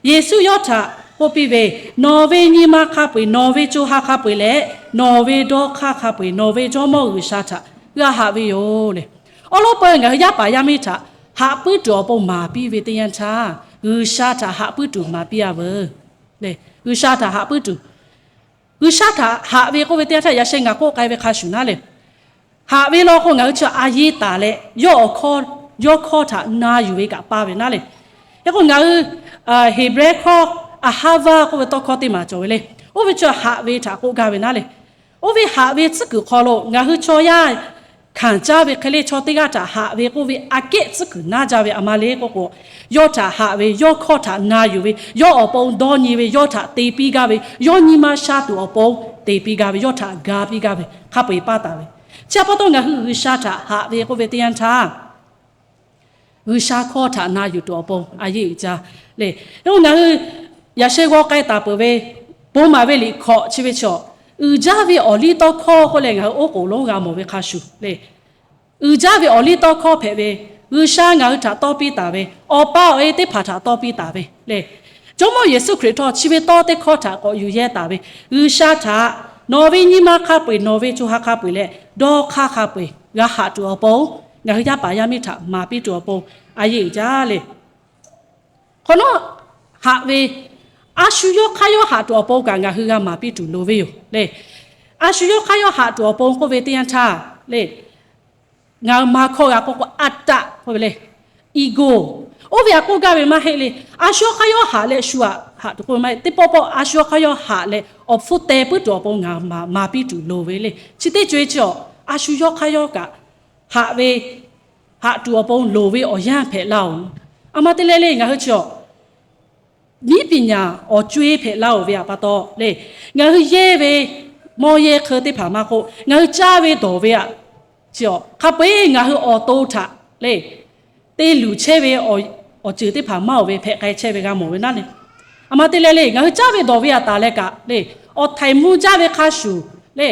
Yeˍsuˆ yawˇ htaꞈ k'oˆ piˇ ve, Nawˬ ve nyi ma hk'a peu-eˬ, nawˬ ve co ha hk'a peu-eˬ leh nawˬ ve dawˇ hk'aˇ hk'a peu-eˬ nawˬ ve Jawˇmawˇ G'uiˬsha htaꞈ g'a haꞈ ve yoˬ le. Awˉ lawˉ peu ngaˬ hui yaˇ paˍ yaˇ miˇ htaꞈ haꞈ puiˉ tuˬ awˬ pon maˍ piˇ ve teˇ yanˇ htaˇ, G'uiˬsha htaꞈ haꞈ puiˉ tuˬ maˍ piˇ-a veuˬ. G'uiˬsha htaꞈ haꞈ puiˉ tuˬ, G'uiˬsha htaꞈ haꞈ ve k'oˆ ve teˇ yanˇ htaˇ, yaꞈ sheh ngaˬ k'oˆ k'ai ve hk'a shuˍ naˉ le, haꞈ ve law k'o ngaˬ hui chi a yiˇ taˍ leh yawˇ awˬ hkawˇ, yawˇ hkawˇ htaꞈ na yuˬ ve kaꞈ paˇ ve naˉ le. Hk'e k'o ngaˬ hui Heˍbrehˇ hkawˇ Aˍhaˉvaˆ k'oˆ ve tawˇ hkawˇ teˇ maˬ cawˬ ve le. Oˇ ve chi haꞈ ve htaꞈ k'oˆ gaˇ ve naˉ le. Oˇ ve haꞈ ve tcuhˉ kuiˬ hk'aw lo ngaˬ hui chaw yaˇ hkanˍ caˇ ve hk'e le, chaw teˇ g'aˇ htaꞈ haꞈ ve k'oˆ ve aꞈ kehˉ tcuhˉ kuiˬ naˉ jaˇ ve aˬ ma le k'oˆ k'o, yawˇ htaꞈ haꞈ ve, yawˇ hkawˇ htaꞈ na yuˬ ve, yawˇ awˬ pon dawˇ nyi ve, yawˇ htaꞈ te piˇ gaˇ ve, yawˇ nyi ma sha tuˬ awˬ pon te piˇ gaˇ ve, yawˇ htaꞈ ga piˇ gaˇ ve hk'a peu-eˬ paˇ taˍ ve. Chi pa taw ngaˬ hui G'uiˬsha htaꞈ haꞈ ve k'oˆ ve teˇ yanˇ htaˇ, G'uiˬsha hkawˇ htaꞈ na yuˬ tuˬ awˬ pon a yeˇ uiˍ jaˇ le. Oˇ ngaˬ hui yaꞈ sheh g'aw k'ai taˍ peuˬ ve bon maˍ ve liꞈ hkawꞈ chi ve chaw, uiˍ jaˇ ve awˬ liˇ tawˇ hkawˇ k'oˆ leh ngaˬ hui oˉ k'oˍ lonˉ g'a mawˬ ve hk'a shuˍ le, uiˍ jaˇ ve awˬ liˇ tawˇ hkawˇ hpehꞈ ve, G'uiˬsha ngaˬ hui htaꞈ tawˇ piˇ taˍ ve, awˬ pa awˬ e teˇ hpaˍ htaꞈ tawˇ piˇ taˍ ve le. Jawˇmawˇ Yeˍsuˆ Hkriꞈ htawˇ chi ve tawˇ teˇ hkawˇ htaꞈ k'awꞈ yuˬ yehˇ taˍ ve, G'uiˬsha htaꞈ nawˬ ve nyi ma hk'a peu-eˬ, nawˬ ve co ha hk'a peu-eˬ leh dawˇ hk'aˇ hk'a peu-eˬ g'a haꞈ tuˬ awˬ pon, ngaˬ hui yaˇ paˍ yaˇ miˇ htaꞈ maˍ piˇ tuˬ awˬ pon a yeˇ uiˍ jaˇ le. Hk'awꞈ nawˉ haꞈ ve, a shu yawˇ hk'aˇ yawˇ haꞈ tuˬ awˬ pon kaꞈ ngaˬ hui g'a maˍ piˇ tuˬ loˍ ve yoˬ le. A shu yawˇ hk'aˇ yawˇ haꞈ tuˬ awˬ pon k'oˆ ve teˇ yanˇ htaˇ le, ngaˬ hui ma hkawˇ g'a k'oˆ k'o, aˉ taˆ k'oˆ ve le, ego, oˇ ve aꞈ k'oˆ gaˇ ve maˇ heˆ le. A shu yawˇ hk'aˇ yawˇ haꞈ leh shu aꞈ haꞈ tuˬ k'oˆ ve maˇ heˆ. Teˇ pawˆ pawˆ a shu yawˇ hk'aˇ yawˇ haꞈ leh awˬ hpfuhˇ teh puiˉ tuˬ awˬ pon ngaˬ hui maˍ piˇ tuˬ loˍ ve le. Chi teˇ co-e chi awˬ, a shu yawˇ hk'aˇ yawˇ kaꞈ haꞈ ve, haꞈ tuˬ awˬ pon loˍ ve awˬ yanˇ hpehꞈ laˇ-oˬ. Aˬ ma te leh le ngaˬ hui chi awˬ นทรัพย์ปัญญา awˬ co-e hpehꞈ laˇ-oˬ ve aꞈ pa taw le, ngaˬ hui yehˇ ve mawˇ yehˇ hk'eu teˇ hpaˍ maˇ k'oˆ, ngaˬ hui caˇ ve dawˬ ve aꞈ chi awˬ hk'a peu-eˬ ngaˬ hui awˬ to htaꞈ le te luˬ chehˇ ve awˬ ceuˬ teˇ hpaˍ maˇ-oˬ ve hpehꞈ k'ai chehˇ ve g'a mawˬ ve naˉ le. Aˬ ma te leh le ngaˬ hui caˇ ve dawˬ ve aꞈ taˍ leh kaꞈ le, awˬ htaiˍ mvuh jaˇ ve hk'a shuˍ le,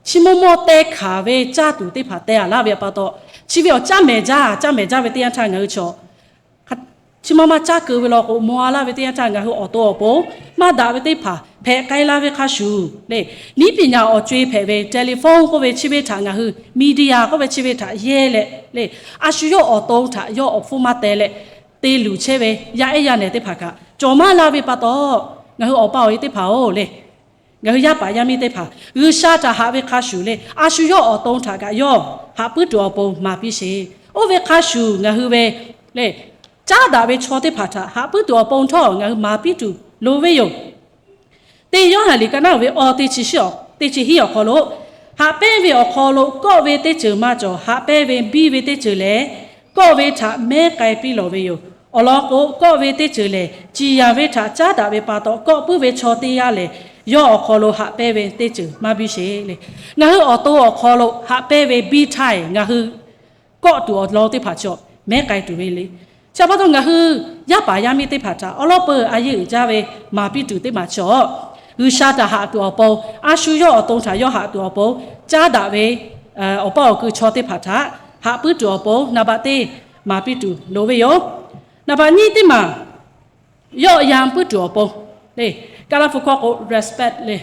chi maw maw teh hkanˍ ve caˇ tuˬ teˇ hpaˍ teh-a laˇ ve aꞈ pa taw, chi ve awˬ caˇ mehˍ jaˇ, caˇ mehˍ jaˇ ve teˇ yanˇ htaˇ ngaˬ hui chi awˬ chi maˇ maˇ caˇ keu ve law k'o, maw-a laˇ ve teˇ yanˇ htaˇ ngaˬ hui awˬ to awˬ pon maˇ daꞈ ve teˇ hpaˍ hpehꞈ k'ai la ve hk'a shuˍ le, นทรัพย์ปัญญา awˬ co-e hpehꞈ ve telephone k'oˆ ve chi ve htaꞈ ngaˬ hui, media k'oˆ ve chi ve htaꞈ yehˇ leh le, a shu yawˇ awˬ to htaꞈ yawˇ awˬ hpfuhˇ maˇ teh leh te luˬ chehˇ ve yaˇ ehˉ yaˇ nehˬ teˇ hpaˍ kaꞈ cawˬ maˇ la ve pa taw, ngaˬ hui awˬ pa awˬ e teˇ hpaˍ-oˬ le, ngaˬ hui yaˇ paˍ yaˇ miˇ teˇ hpaˍ G'uiˬsha htaꞈ haꞈ ve hk'a shuˍ le, a shu yawˇ awˬ to htaꞈ kaꞈ yawˇ haꞈ puiˉ tuˬ awˬ pon maˍ piˇ sheˍ. Oˇ ve hk'a shuˍ ngaˬ hui ve le, caˉ daꞈ ve chaw teˇ hpaˍ htaꞈ haꞈ puiˉ tuˬ awˬ pon htawˇ ngaˬ hui maˍ piˇ tuˬ loˍ ve yoˬ. Teˇ Yoˇhanˬ liꞈ ka naˉ uiˍ ve awˬ teˇ chi hiˉ awˬ hk'aw lo, haꞈ pehnˇ ve awˬ hk'aw lo kawˆ ve teˇ ceuˬ maˇ cawˬ. Haꞈ pehnˇ ve biˇ ve teˇ ceuˬ lehˬ, kawˆ ve htaꞈ mehˉ k'ai piˇ lawˬ ve yoˬ. Awˬ lawn k'o, kawˆ ve teˇ ceuˬ lehˬ, ciˍ yanˍ ve htaꞈ caˉ daꞈ ve pa taw, kawˆ puiˉ ve chaw teˇ g'aˇ lehˬ, yawˇ awˬ hk'aw lo haꞈ pehnˇ ve teˇ ceuˬ maˇ biˇ sheˍ le. Ngaˬ hui awˬ to awˬ hk'aw lo haꞈ pehnˇ ve biˇ htaˇ, ngaˬ hui kawˆ tuˬ awˬ lawn teˇ hpaˍ cawˬ mehˉ k'ai tuˬ ve le. Chi pa taw ngaˬ hui yaˇ paˍ yaˇ miˇ teˇ hpaˍ htaꞈ awˬ lawn peuˬ a yeˇ uiˍ jaˇ ve maˍ piˇ tuˬ teˇ maˬ cawˬ. G'uiˬsha htaꞈ haꞈ tuˬ awˬ pon, a shu yawˇ awˬ to htaꞈ yawˇ haꞈ tuˬ awˬ pon, caˉ daꞈ ve awˬ paˇ awˬ kui chaw teˇ hpaˍ htaꞈ haꞈ puiˉ tuˬ awˬ pon naˍ baꞈ teˇ maˍ piˇ tuˬ loˍ ve yoˬ. Naˍ baꞈ nyiˇ teˇ maˬ, yawˆ yan puiˉ tuˬ awˬ pon le, Kaˍlaˍhpu hkawˇ k'o respect le,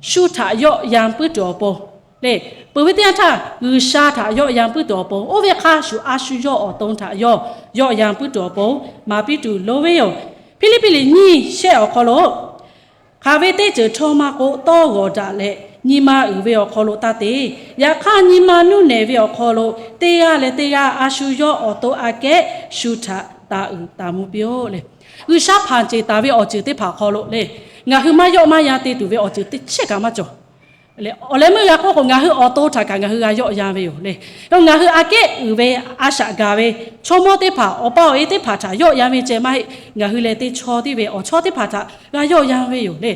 shu htaꞈ yawˆ yan puiˉ tuˬ awˬ pon le, peuˬ ve teˇ yanˇ htaˇ G'uiˬsha htaꞈ yawˆ yan puiˉ tuˬ awˬ pon, oˇ ve hk'a shuˍ a shu yawˇ awˬ to htaꞈ yawˇ yawˆ yan puiˉ tuˬ awˬ pon maˍ piˇ tuˬ loˍ ve yoˬ. Hpiˇliˇpiˆ liꞈ nyiˇ shehˆ awˬ hk'aw lo, hk'aˬ ve teˇ ceuˬ htawˇ maˇ k'oˆ, tawˇ g'awˬ daꞈ leh nyi ma uiˍ ve awˬ hk'aw lo taˇ te. Yaꞈ hk'aˇ, nyi ma nuˇ nehˬ ve awˬ hk'aw lo teˇ g'aˇ leh teˇ g'aˇ a shu yawˇ awˬ to aꞈ kehˉ shu htaꞈ taˍ uiˍ taˍ mvuh piˇ-oˆ le. G'uiˬsha hpanˍ ceˬ taˍ ve awˬ ceuˬ teˇ hpaˍ awˬ hk'aw lo le, ngaˬ hui maˇ yawˆ maˇ yan te tuˬ ve awˬ ceuˬ teˇ chehˇ kaꞈ maˇ cawˬ. Awˬ leh meuˇ g'a k'oˆ k'o, ngaˬ hui awˬ to htaꞈ kaꞈ ngaˬ hui g'a yawˆ yan ve yoˬ le. Ngaˬ hui aꞈ kehˉ uiˍ ve a shaꞈ gaˬ ve chaw mawˇ teˇ hpaˍ, awˬ paˇ awˬ e teˇ hpaˍ htaꞈ yawˆ yan ve ceh maˇ heˆ. Ngaˬ hui lehˬ teˇ chaw tiˉ ve awˬ chawˇ teˇ hpaˍ htaꞈ g'a yawˆ yan ve yoˬ le.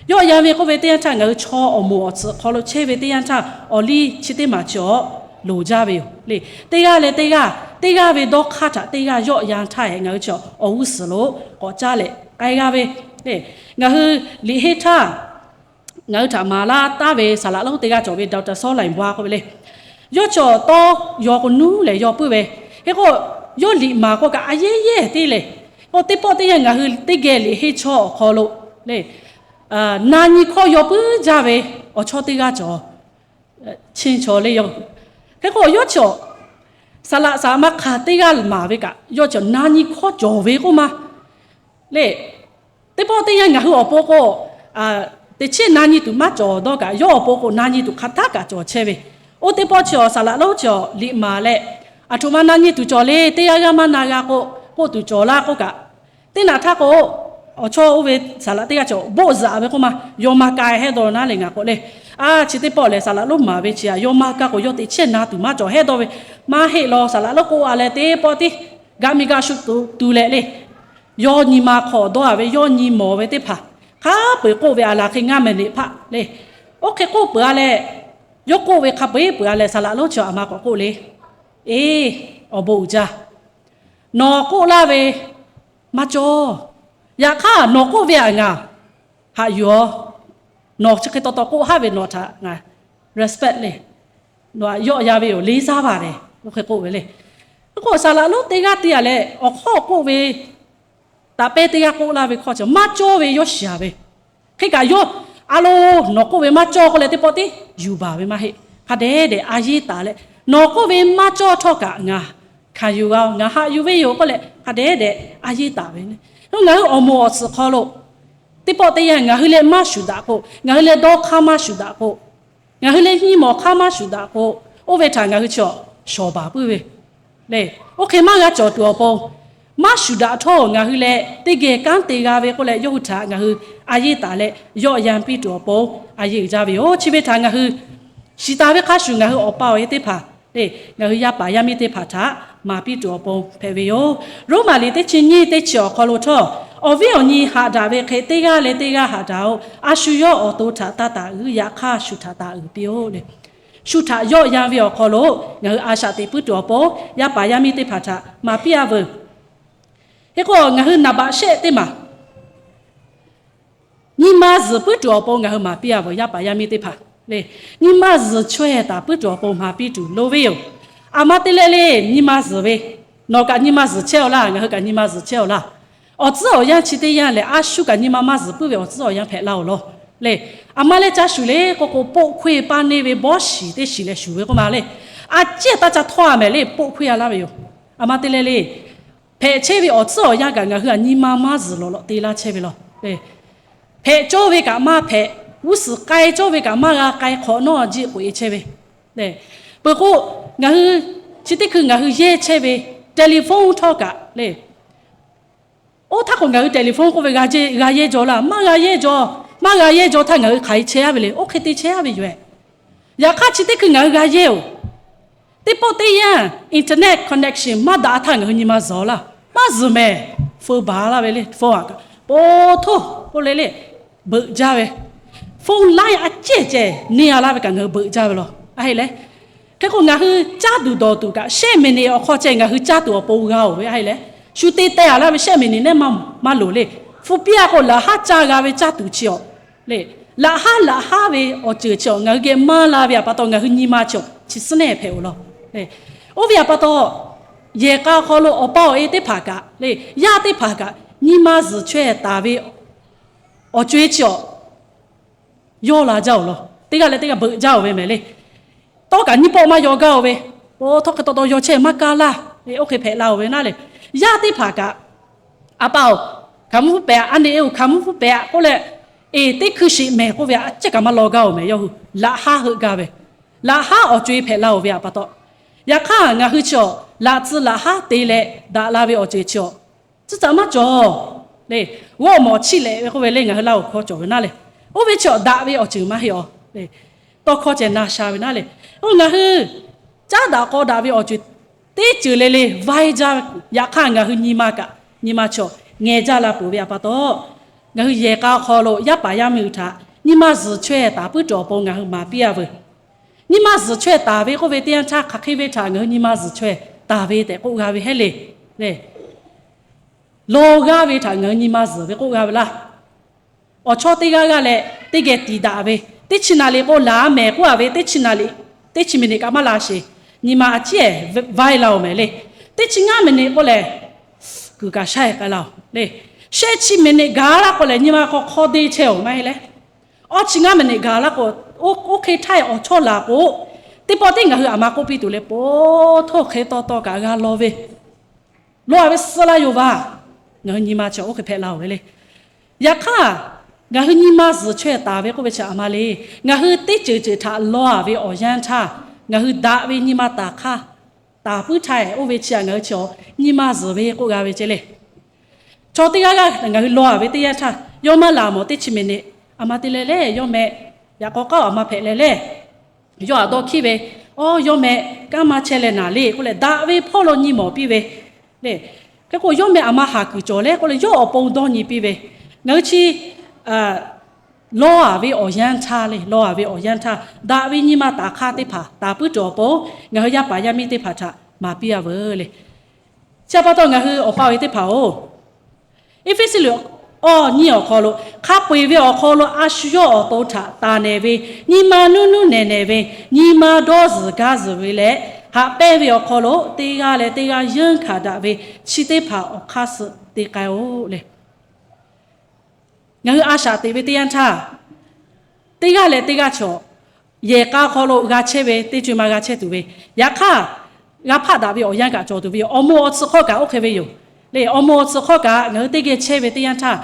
Yawˆ yan ve k'oˆ ve teˇ yanˇ htaˇ, ngaˬ hui chaw awˬ moˍ awˬ tsuhꞈ hk'aw lo chehˇ ve teˇ yanˇ htaˇ, awˬ liˇ chi teˇ maˬ cawˬ loˍ jaˇ ve yoˬ le. Teˇ g'aˇ leh teˇ g'aˇ, teˇ g'aˇ ve dawˇ hk'aˇ htaꞈ teˇ g'aˇ yawˆ yan htaˇ, ngaˬ hui chi awˬ g'uˇ suhˍ lo k'awꞈ caˇ leh k'ai g'a ve le. Ngaˬ hui liꞈ henˇ htaˇ ngaˬ hui htaꞈ maˍ laˇ taˍ ve saˍ laꞈ lonˉ teˇ g'aˇ cawˬ ve Doctor Saw Laing Bwa k'oˆ ve le. Yawˇ cawˬ tawˇ yaw k'o nuˇ lehˬ yaw puiˉ ve. Hk'e k'o, yawˇ liꞈ maˍ k'o kaꞈ a yehˉ yehˉ te leh, k'o teˇ pawˆ teˇ yanˇ ngaˬ hui teˇ geh liꞈ henˇ chaw awˬ hk'aw lo le, na nyi hkawˇ yaw puiˉ jaˇ ve awˬ chawˇ teˇ g'aˇ cawˬ. Chi chaw le yaˇ. Hk'e k'o, yawˇ cawˬ Saˍ laꞈ saˍ laꞈ ma hk'aˬ teˇ g'aˇ maˍ ve kaꞈ, yawˇ chi na nyi hkawˇ cawˬ ve k'oˆ ma le. Teˇ pawˆ teˇ yanˇ ngaˬ hui awˬ pon k'o, teꞈ chiˉ na nyi tuˬ maˇ cawˬ dawˇ kaꞈ, yawˇ awˬ pon k'o na nyi tuˬ hk'aˬ htaˇ kaꞈ cawˬ chehˇ ve. Oˇ teˇ pawˆ chi awˬ saˍ laꞈ lonˉ chi awˬ liꞈ maˍ leh, aˬ htoꞈ ma na nyi tuˬ cawˬ le, teˇ g'aˇ g'aˇ maˇ na g'a k'o, k'oˆ tuˬ cawˬ laˇ k'oˆ kaꞈ, teˇ naꞈ htaˇ k'o, awˬ chawˇ oˇ ve saˍ laꞈ teˇ g'aˇ chi awˬ boˆ zaꞈ ve k'oˆ ma, yawˇ maˇ ka hehˉ dawˇ naˉ le ngaˬ k'o le. A, chi teˇ pawˆ lehˬ saˍ laꞈ lonˉ maˍ ve chi aꞈ, yawˇ maˇ ka k'o yawˇ teꞈ chiˉ na tuˬ maˇ cawˬ hehˉ dawˇ ve, maˇ heˆ law saˍ laꞈ lonˉ k'oˆ a leh teˇ pawˆ tiˉ gaꞈ mi gaꞈ shu tuˬ tu leh le. Yawˇ nyi ma hk'aw dawˇ a ve, yawˇ nyi mawˬ ve teˇ hpaˍ hk'a peu-eˬ k'oˆ ve, a laˬ hk'e ngaˇ mehˍ neꞈ hpaˆ le. Oˇ hk'e k'oˆ peuˬ a leh, yawˇ k'oˆ ve hk'a peu-eˬ peuˬ a leh saˍ laꞈ lonˉ chi aꞈ ma k'awꞈ k'oˆ le. Eˇ, awˬ bon uiˍ jaˇ. Nawˬ k'oˆ laˇ ve maˇ cawˇ. Yaꞈ hk'aˇ nawˬ k'oˆ ve aꞈ ngaˬ haꞈ yuˬ-oˬ. Nawˬ chi hk'e taw taw k'oˆ haˉ ve nawˬ htaꞈ ngaˬ respect le. Nawˬ aꞈ yawˆ yan ve yoˬ, လေးစားပါတယ် oˇ hk'e k'oˆ ve le. K'o saˍ laꞈ lonˉ teˇ g'aˇ te a leh awˬ hk'awˇ k'oˆ ve, taꞈ pehˇ teˇ g'aˇ k'oˆ laˇ ve hkawˇ chi maˇ cawˇ ve yawˇ shiˍ a ve. Hk'e kaꞈ yawˇ, a lo, nawˬ k'oˆ ve maˇ cawˇ k'oˆ leh teˇ pawˆ tiˉ yuˬ baˬ ve maˇ heˆ. Hk'a dehꞈ dehꞈ a yeˇ taˍ leh, nawˬ k'oˆ ve maˇ cawˇ htawˇ kaꞈ ngaˬ hkanˍ yuˬ g'a-oˬ, ngaˬ haꞈ yuˬ ve yoˬ k'oˆ leh hk'a dehꞈ dehꞈ a yeˇ taˍ ve le. Ngaˬ hui awˬ moˍ awˬ tsuhꞈ hk'aw lo teˇ pawˆ teˇ yanˇ ngaˬ hui leh maˇ shuˍ daꞈ k'o, ngaˬ hui leh dawˇ hk'aˇ maˇ shuˍ daꞈ k'o, ngaˬ hui leh nyi mawˬ hk'aˇ maˇ shuˍ daꞈ k'o, oˇ ve htaꞈ ngaˬ hui chi awˬ shawˍ baˬ puiˉ ve le. Oˇ hk'e maˇ g'a cawˬ tuˬ awˬ pon, maˇ shuˍ daꞈ htawˇ ngaˬ hui leh teˇ geh kanˉ te g'a ve k'oˆ leh yawˇ hui htaꞈ ngaˬ hui a yeˇ taˍ leh yawˆ yan piˇ tuˬ awˬ pon a yeˇ uiˍ jaˇ ve yoˬ. Chi ve htaꞈ ngaˬ hui shiˍ taˍ ve hk'a shuˍ ngaˬ hui awˬ pa awˬ e teˇ hpaˍ le, ngaˬ hui yaˇ paˍ yaˇ miˇ teˇ hpaˍ htaꞈ maˍ piˇ tuˬ awˬ pon hpehꞈ ve yoˬ. Roˉmaꞈ liꞈ teˇ chi nyiˇ teˇ chi awˬ hk'aw lo htawˇ, awˬ viˉ awˬ nyi haꞈ daꞈ ve hk'e teˇ g'aˇ leh teˇ g'aˇ haꞈ daꞈ-oˬ. A shu yawˇ awˬ to htaꞈ taˇ taˍ uiˍ, yaꞈ hk'aˇ shu htaꞈ taˍ uiˍ piˇ-oˆ le. Shu htaꞈ yawˆ yan ve awˬ hk'aw lo ngaˬ hui a shaꞈ teꞈ puiˉ tuˬ awˬ pon yaˇ paˍ yaˇ miˇ teˇ hpaˍ htaꞈ maˍ piˇ a veuˬ. Hk'e k'o ngaˬ hui naˍ baꞈ shehˆ teˇ maˬ nyi ma zuhˬ puiˉ tuˬ awˬ pon ngaˬ hui maˍ piˇ a veuˬ, yaˇ paˍ yaˇ miˇ teˇ hpaˍ le. Nyi ma zuhˬ chaweh taˍ puiˉ tuˬ awˬ pon maˍ piˇ tuˬ lo ve yoˬ. Aˬ ma te leh le, nyi ma zuhˬ ve, nawˬ kaꞈ nyi ma zuhˬ chehˇ-oˬ laˇ, ngaˬ hui kaꞈ nyi ma zuhˬ chehˇ-oˬ laˇ. Awˬ tcuhˉ awˬ yanˇ chi teˇ yanˇ lehˬ, a shu kaꞈ nyi ma maˇ zuhˬ puiˉ ve awˬ tcuhˉ awˬ yanˇ hpehꞈ laˇ-oˬ law le. Aˬ ma leh ca shuˍ le k'o k'o, poˆ hkoˇ-e paˇ neˇ ve bawˇ shiˍ teˇ shiˍ leh shuˍ ve k'oˆ ma le. A ciˉ taˇ ca htawˇ a mehˍ le, poˆ hkoˇ-e a laˇ ve yoˬ. Aˬ ma te leh le, hpehꞈ chehˇ ve awˬ tcuhˉ awˬ yanˇ kaꞈ ngaˬ hui aˬ nyi ma maˇ zuhˬ lawˬ lawꞈ te laˇ chehˇ ve law. Hpehꞈ cawˇ ve kaꞈ maˇ hpehꞈ, g'uˇ suhˍ k'ai cawˇ ve kaꞈ maˇ g'a k'ai, hk'awꞈ nawˉ jiˆ k'oꞈ-e chehˇ ve le. Peuˬ k'o, ngaˬ hui chi teˇ hkui ngaˬ hui yehˇ chehˇ ve telephone htawˇ kaꞈ le, oˇ htaˇ k'o ngaˬ hui telephone k'oˆ ve g'a yehˇ jaw laˇ, maˇ g'a yehˇ jaw. Maˇ g'a yehˇ jaw htaˇ ngaˬ hui hk'aˬ hk'e chehˇ a ve le, oˇ hk'e te chehˇ a ve yoˬ-ehˍ. Yaꞈ hk'aˇ chi teˇ hkui ngaˬ hui g'a yehˇ-oˬ. Teˇ pawˆ teˇ yanˇ internet connection maˇ daꞈ htaˇ ngaˬ hui nyi ma zuhˬ laˇ. Maˇ zuhˬ mehˍ, feu baˬ laˇ ve le, phone aꞈ kaꞈ po htoˇ k'oˆ le le, beuꞈ jaˇ ve, phone line a cehˬ cehˬ neˇ a laˇ ve kaꞈ ngaˬ hui beuꞈ jaˇ ve law. A heˆ leh, hk'e k'o ngaˬ hui caˇ tuˬ dawˬ tuˬ kaꞈ shehˆ miˬniꞈ awˬ hk'aw ceh ngaˬ hui caˇ tuˬ awˬ pon g'a-oˬ ve. A heˆ leh, shu te teh a laˇ ve shehˆ miˬniꞈ neˉ maˇ loˍ le. Hpu piˇ a k'o laꞈ haˉ caˇ g'a ve caˇ tuˬ chi awˬ le, laꞈ haˉ laꞈ haˉ ve awˬ ceuˬ chi awˬ ngaˬ hui geh maˇ la ve aꞈ pa taw ngaˬ hui nyi ma chi awˬ chi suhˉ neˉ hpehꞈ-oˬ law. Oˇ ve aꞈ pa taw, yehˬ k'a hk'aw lo awˬ pa awˬ e teˇ hpaˍ kaꞈ le, yaˇ teˇ hpaˍ kaꞈ nyi ma zuhˬ chaweh taˍ ve awˬ co-e chi awˬ yawˇ la jaˇ-oˬ law. Teˇ g'aˇ leh teˇ g'aˇ beuꞈ jaˇ-oˬ ve mehˍ le. Tawˇ kaꞈ nyiˇ pawˆ maˇ yaw gaˇ-oˬ ve, o htawˇ hk'e taw taw yaw chehˇ maˇ kaˇ laˇ. Oˇ hk'e hpehꞈ la-oˬ ve naˉ le. Yaˇ teˇ hpaˍ kaꞈ, a pa-oˬ, hkaˍ mvuhˇ hpu pehꞈ-a, a neꞈ e-oˬ hkaˍ mvuhˇ hpu pehꞈ-a k'oˆ leh, eˬ teˇ hkui sheˍ mehˍ k'oˆ ve a cehˇ kaꞈ maˇ law gaˇ-oˬ mehˍ. Yawˇ hui laꞈ haˉ heuˆ gaˇ ve, laꞈ haˉ awˬ co-e hpehꞈ la-oˬ ve aꞈ pa taw, yaꞈ hk'aˇ ngaˬ hui chi awˬ laꞈ tcuh laꞈ haˉ te leh daꞈ la ve awˬ ceuˬ chi awˬ tcuhˉ caꞈ maˇ cawˬ le. G'awˇ mawˬ chiˇ lehꞈ ve k'oˆ ve le, ngaˬ hui Laˇ huˍ hkawˇ cawˬ ve naˉ le. Oˇ ve chi awˬ daꞈ ve awˬ ceuˬ maˇ heˆ-aˬ le. Tawˇ hkawˇ ceh na sha ve naˉ le. Oˇ ngaˬ hui caˉ daꞈ k'aw daꞈ ve awˬ ceuˬ teˇ ceuˬ le le vaiˇ jaˇ ve, yaꞈ hk'aˇ ngaˬ hui nyi ma kaꞈ nyi ma chi awˬ ngeh jaˇ la peuˬ ve aꞈ pa taw, ngaˬ hui yehˬ k'a hk'aw lo yaˇ paˍ yaˇ miˇ hui htaꞈ nyi ma zuhˬ chaweh taˍ puiˉ tuˬ awˬ pon ngaˬ hui maˍ piˇ a veuˬ. Nyi ma zuhˬ chaweh taˍ ve k'oˆ ve teˇ yanˇ htaˇ hk'aˬ hk'e ve htaꞈ ngaˬ hui nyi ma zuhˬ chaweh taˍ ve tehꞈ k'oˆ g'a ve heˆ le. Leh, lawˬ g'aˇ ve htaꞈ ngaˬ hui nyi ma zuhˬ ve k'oˆ g'a ve laˇ. Awˬ chawˇ teˇ g'aˇ g'aˇ leh teˇ geh tiˍ daꞈ ve, teˇ chi naˍ liꞈ k'o laˬ mehˍ k'oˆ a ve, teˇ chi naˍ liꞈ, teˇ chi miˬniꞈ kaꞈ maˇ la sheˍ, nyi ma a ciˉ-ehˍ vaiˇ la-oˬ mehˍ le. Teˇ chi ngaˇ miˬniꞈ k'oˆ lehˬ, kuiˬ kaꞈ shaˉ-ehˍ k'ai la-oˬ le. Shehˆ chi miˬniꞈ gaˬ laˇ k'o lehˬ, nyi ma hk'aw hk'awˇ deˇ chehˇ-oˬ maˇ heˆ leh, awˇ chi ngaˇ miˬniꞈ gaˬ laˇ k'o, oˇ hk'e htaˇ-e awˬ chawˇ laˬ k'o, Teˇ pawˆ tiˉ ngaˬ hui aˬ ma k'oˆ piˇ tuˬ le, po htawˇ hk'e taw taw kaꞈ g'a law ve, law-a ve suh laˇ yoˬ vaˬ. Ngaˬ hui nyi ma chi oˇ hk'e hpehꞈ la-oˬ ve le. Yaꞈ hk'aˇ, ngaˬ hui nyi ma zuhˬ chaweh taˍ ve k'oˆ ve chi aˬ ma le. Ngaˬ hui teˇ ceuˬ ceuˬ htaꞈ law-a ve awˬ yanˇ htaˇ, ngaˬ hui daꞈ ve nyi ma taˍ hk'aˇ, taˍ puiˉ htaˇ-e oˇ ve chi htaꞈ ngaˬ hui chi awˬ nyi ma zuhˬ ve k'oˆ g'a ve ceh le. Chaw teˇ g'aˇ g'aˇ ngaˬ hui law-a ve teˇ yanˇ htaˇ, yawˇ maˇ laˬ mawˬ teˇ chi miˬ neꞈ, aˬ ma te leh le, yawˇ meh, yaꞈ k'aw k'aˉ aˬ ma hpehꞈ leh le, yawˇ aꞈ dawˇ hkiˉ ve, Awˇ, yawˇ meh kanˉ maˇ chehˇ leh naˍ le k'oˆ leh, daꞈ ve hpawˇ lo nyi mawˬ piˇ ve le. Hk'e k'o, yawˇ meh aˬ ma haˍ kuiˬ cawˬ le k'oˆ leh, yawˇ awˬ pon dawˇ nyi piˇ ve. Ngaˬ hui chi law-a ve awˬ yanˇ htaˇ le, law-a ve awˬ yanˇ htaˇ daꞈ ve nyi ma taˍ hk'aˇ teˇ hpaˍ taˍ puiˉ tuˬ awˬ pon, ngaˬ hui yaˇ paˍ yaˇ miˇ teˇ hpaˍ htaꞈ maˍ piˇ-a veuˬ le. Chi pa taw ngaˬ hui awˬ pa awˬ e teˇ hpaˍ-oˬ, Eˇfeˇsuꞈ liꞈ awˇ nyiˇ awˬ hk'aw lo, hk'a peu-eˬ ve awˬ hk'aw lo a shu yawˇ awˬ to htaꞈ taˍ nehˬ ve, nyi ma nuˇ nuˇ nehˬ nehˬ ve, nyi ma dawˇ zuhˬ gaˇ zuhˬ ve leh, haꞈ pehnˇ ve awˬ hk'aw lo teˇ g'aˇ leh teˇ g'aˇ yeunˇ hkanˍ daꞈ ve, chi teˇ hpaˍ awˬ hk'aˇ suh te k'ai-oˬ le. Ngaˬ hui a shaꞈ teꞈ ve teˇ yanˇ htaˇ, teˇ g'aˇ leh teˇ g'aˇ chaw yehˬ k'a hk'aw lo g'a chehˇ ve teˇ co-e ma g'a chehˇ tuˬ ve, yaꞈ hk'aˇ, g'a hpaˆ daꞈ ve awˬ yanˇ kaꞈ cawˬ tuˬ ve yoˬ. Awˬ moˍ awˬ tsuhꞈ hk'aw kaꞈ oˇ hk'e ve yoˬ le. Awˬ moˍ awˬ tsuhꞈ hk'aw kaꞈ ngaˬ hui teˇ geh chehˇ ve teˇ yanˇ htaˇ,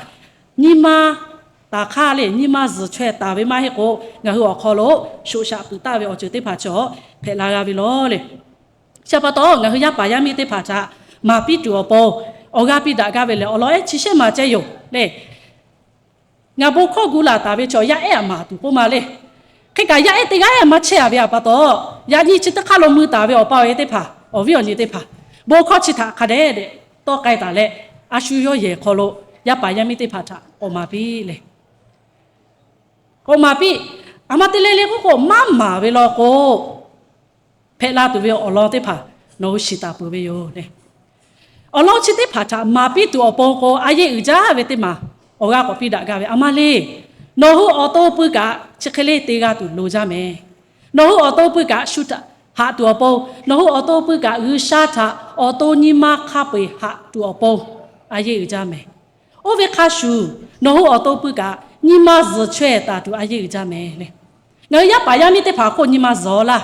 nyi ma taˍ hk'aˇ le, nyi ma zuhˬ chaweh taˍ ve maˇ heˆ k'o, ngaˬ hui awˬ hk'aw lo shoꞈ shaꞈ puiˍ taˍ ve awˬ ceuˬ teˇ hpaˍ chaw hpehꞈ la g'a ve law le. Chi pa taw, ngaˬ hui yaˇ paˍ yaˇ miˇ teˇ hpaˍ htaꞈ maˍ piˇ tuˬ awˬ pon, awˬ g'aˇ piˇ daꞈ gaˇ ve lehˬ, awˬ lawn ehˉ chi shehˆ maˬ ceh yoˬ le. Ngaˬ bon hkawˇ gu laˬ taˍ ve chaw yaˇ ehˉ aꞈ maˍ tuˬ k'oˆ ma le. Hk'e kaꞈ yaˇ ehˉ teˇ g'aˇ ehˉ maˇ chehˇ-a ve pa taw, yaꞈ nyi chi teˇ hk'aˇ lo mui taˍ ve awˬ pa awˬ e teˇ hpaˍ, awˬ viˉ awˬ nyi teˇ hpaˍ, bon hkawˇ chi htaꞈ hk'a dehꞈ dehꞈ tawˆ k'ai taˍ leh, a shu yawˇ yehˬ hk'aw lo yaˇ paˍ yaˇ miˇ teˇ hpaˍ htaꞈ k'awꞈ maˍ piˇ le. K'awꞈ maˍ piˇ. Aˬ ma te leh le k'oˆ k'o, maˇ maˍ ve law k'o, hpehꞈ la tuˬ ve awˬ lawn teˇ hpaˍ nawˬ hui shiˍ taˍ peuˬ ve yoˬ le. Awˬ lawn chi teˇ hpaˍ htaꞈ maˍ piˇ tuˬ awˬ pon k'o, a yeˇ uiˍ jaˇ ve teˇ maˬ awˬ g'aˇ k'awꞈ piˇ daꞈ gaˇ ve aˬ ma le. Nawˬ hui awˬ to pui kaꞈ chi hk'e le te g'a tuˬ loˍ jaˇ mehˍ. Nawˬ hui awˬ to pui kaꞈ shu htaꞈ haꞈ tuˬ awˬ pon, nawˬ hui awˬ to pui kaꞈ G'uiˬsha htaꞈ awˬ to nyi ma hk'a peu-eˬ haꞈ tuˬ awˬ pon a yeˇ uiˍ jaˇ mehˍ. Oˇ ve hk'a shuˍ, nawˬ hui awˬ to pui kaꞈ nyi ma zuhˬ chaweh taˍ tuˬ a yeˇ uiˍ jaˇ mehˍ le. Ngaˬ hui yaˇ paˍ yaˇ miˇ teˇ hpaˍ hk'oˆ nyi ma zuhˬ laˇ.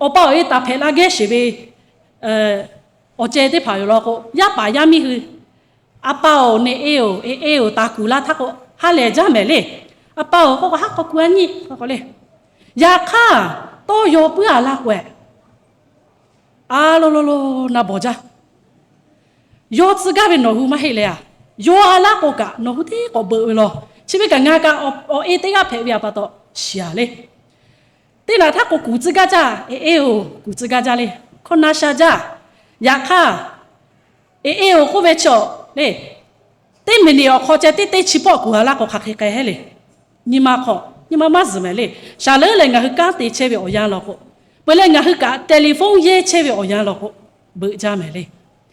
Awˬ pa awˬ e taˍ hpehꞈ la gehˇ sheˍ ve awˬ ceh teˇ hpaˍ yoˬ law k'o, yaˇ paˍ yaˇ miˇ hui, a pa-oˬ, neˇ e-oˬ, e e-oˬ, taˍ kuˬ la htaˇ k'o, ha lehˬ jaˇ mehˍ le. A pa-oˬ k'oˆ k'o, haˉ k'awꞈ kuˬ-a nyi k'oˆ k'o le. Yaꞈ hk'aˇ, tawˇ yaw puiˉ-a laˇ k'o-eˬ, a lo lo lo na bawˬ jaˇ. Yaw tcuh gaˇ ve nawˬ hui maˇ heˆ leh-a, yaw-a laˇ k'o kaꞈ nawˬ hui teˇ k'awꞈ beuꞈ ve law. Chi ve kaꞈ ngaˬ kaꞈ awˬ e teˇ g'aˇ hpehꞈ ve pa taw shiˍ-a le. Teˇ naꞈ htaˇ k'o kuˬ tcuh gaˇ jaˇ, e e-oˬ, kuˬ tcuh gaˇ jaˇ le. Hkawˇ na sha jaˇ. Yaꞈ hk'aˇ, e e-oˬ k'oˆ ve chaw le, teˇ miˬ niꞈ awˬ hk'aw ceh teˇ teˇ chi pawˆ kuˬ-a laˇ k'o hk'aˬ hk'e k'ai heˆ le. Nyi ma hk'aw nyi ma maˇ zuhˬ mehˍ le. Shaˍ leuˉ leh ngaˬ hui kanˉ te chehˇ ve awˬ yanˇ law k'o, peuˬ leh ngaˬ hui kaꞈ telephone yehˇ chehˇ ve awˬ yanˇ law k'o, beuꞈ jaˇ mehˍ le.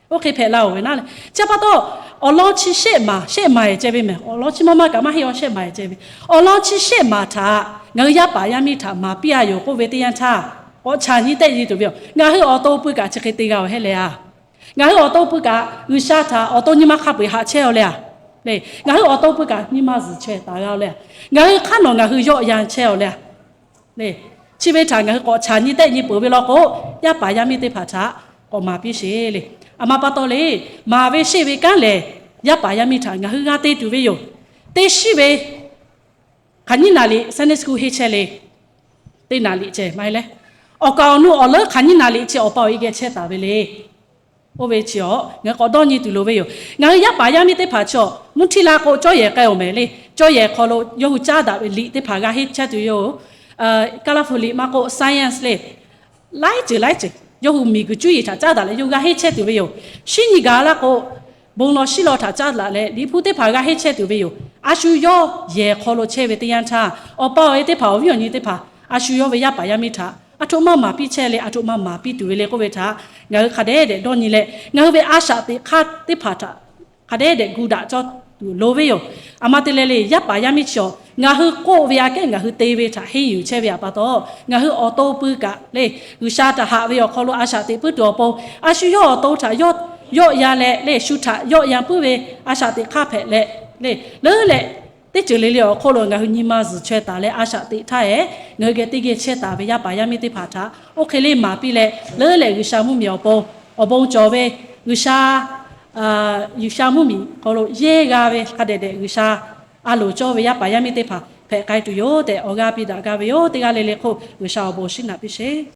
Oˇ hk'e hpehꞈ la-oˬ ve naˉ le. Chi pa taw, awˬ lawn chi shehˆ maˬ, shehˆ maˬ-eˬ ceh ve mehˍ. Awˬ lawn chi maˇ maˇ kaꞈ maˇ heˆ, awˬ shehˆ maˬ-eˬ ceh ve. Awˬ lawn chi shehˆ maˬ htaꞈ ngaˬ hui yaˇ paˍ yaˇ miˇ htaꞈ maˍ piˇ-a yoˬ k'oˆ ve teˇ yanˇ htaˇ, k'awꞈ chaˬ nyi tehˆ nyi tuˬ ve yoˬ. Ngaˬ hui awˬ to pui kaꞈ chi hk'e te g'a-oˬ heˆ leh-a. Ngaˬ hui awˬ to pui kaꞈ G'uiˬsha htaꞈ awˬ to nyi ma hk'a peu-eˬ haꞈ chehˇ-aw le-a. Ngaˬ hui awˬ to pui kaꞈ nyi ma zuhˬ chaweh taˍ g'a-aw le-a. Ngaˬ hui hk'aˇ nawˬ ngaˬ hui yawˆ yan chehˇ-aw le-a. Chi ve htaꞈ ngaˬ hui k'awꞈ chaˬ nyi tehˆ nyi peuˬ ve law k'o, yaˇ paˍ yaˇ miˇ teˇ hpaˍ htaꞈ k'awꞈ maˍ piˇ sheˍ le. Aˬ ma pa taw le, maˍ ve sheˆ ve kanˉ lehˬ, yaˇ paˍ yaˇ miˇ htaꞈ ngaˬ hui g'a te tuˬ ve yoˬ. Teˇ shiˉ ve hk'aˬ nyiˇ naˍ liꞈ Sunday school henˇ chehˇ le. Teˇ naˍ liꞈ ceh maˇ heˆ leh, awˬ kaˍ awˬ nu awˬ leuˉ hk'aˬ nyiˇ naˍ liꞈ chi awˬ pa awˬ e geh chehˇ taˍ ve le. Oˇ ve chi-awˬ, ngaˬ hui k'awꞈ dawˇ nyi tuˬ loˍ ve yoˬ. Ngaˬ hui yaˇ paˍ yaˇ miˇ teˇ hpaˍ chaw mvuhˇ htiˇ la k'o, cawˇ yehˬ k'ai-oˬ mehˍ le. Cawˇ yehˬ hk'aw lo yawˇ hui caˉ daꞈ ve liꞈ teˇ hpaˍ g'a henˇ chehˇ tuˬ yoˬ. Kaˇlaˇ hpu liꞈ maˇ k'oˆ, science le, laiˉ ceuˬ laiˉ ceuˬ yawˇ hui miˬguiˬ cuˇ yiˍ htaꞈ caˉ daꞈ leh yawˇ hui g'a henˇ chehˇ tuˬ ve yoˬ. Shinˉ nyi gaˬ laˇ k'o, bon law shiˉ law htaꞈ caˉ daꞈ leh liꞈ hpu teˇ hpaˍ g'a henˇ chehˇ tuˬ ve yoˬ. A shu yawˇ yehˬ hk'aw lo chehˇ ve teˇ yanˇ htaˇ, awˬ pa awˬ e teˇ hpaˍ, awˬ viˉ awˬ nyi teˇ hpaˍ, a shu yawˇ ve yaˇ paˍ yaˇ miˇ htaꞈ aˬ htoꞈ ma maˍ piˇ chehˇ le, aˬ htoꞈ ma maˍ piˇ tuˬ ve le k'oˆ ve htaꞈ ngaˬ hui hk'a dehˉ dehꞈ dawˇ nyi leh, ngaˬ hui ve a shaꞈ teꞈ hk'aˇ teˇ hpaˍ htaꞈ hk'a dehˉ dehꞈ gu daꞈ cawˇ tuˬ loˍ ve yoˬ. Aˬ ma te leh le, yaˇ paˍ yaˇ miˇ chi-awˬ, ngaˬ hui k'oˆ ve aꞈ kehˉ ngaˬ hui te ve htaꞈ henˇ yuˬ chehˇ ve pa taw, ngaˬ hui awˬ to pui kaꞈ le, G'uiˬsha htaꞈ haꞈ ve awˬ hk'aw lo a shaꞈ teꞈ puiˉ tuˬ awˬ pon, a shu yawˇ awˬ to htaꞈ yawˆ yan leh le, shu htaꞈ yawˆ yan puiˉ ve a shaꞈ teꞈ hk'aˇ hpehꞈ leh le, leuˉ leh teˇ ceuˬ le le awˬ hk'oˆ lo ngaˬ hui nyi ma zuhˬ chaweh taˍ leh a shaꞈ teꞈ htaˇ eˬ, ngaˬ hui geh teˇ geh chehˇ taˍ ve yaˇ paˍ yaˇ miˇ teˇ hpaˍ htaꞈ oˇ hk'e le maˍ piˇ leh, leuˉ leh G'uiˬsha mvuhˇmiˬ awˬ pon awˬ bon cawˬ ve G'uiˬsha, G'uiˬsha mvuhˇmiˬ hk'aw lo yehˇ g'a ve hk'a dehꞈ dehꞈ G'uiˬsha a loˍ cawˇ ve yaˇ paˍ yaˇ miˇ teˇ hpaˍ hpehꞈ k'ai tuˬ yoˬ tehꞈ awˬ g'aˇ piˇ daꞈ gaˇ ve yoˬ. Teˇ g'aˇ le le hk'oˆ G'uiˬsha awˬ bon shiˉ naꞈ piˇ sheˍ.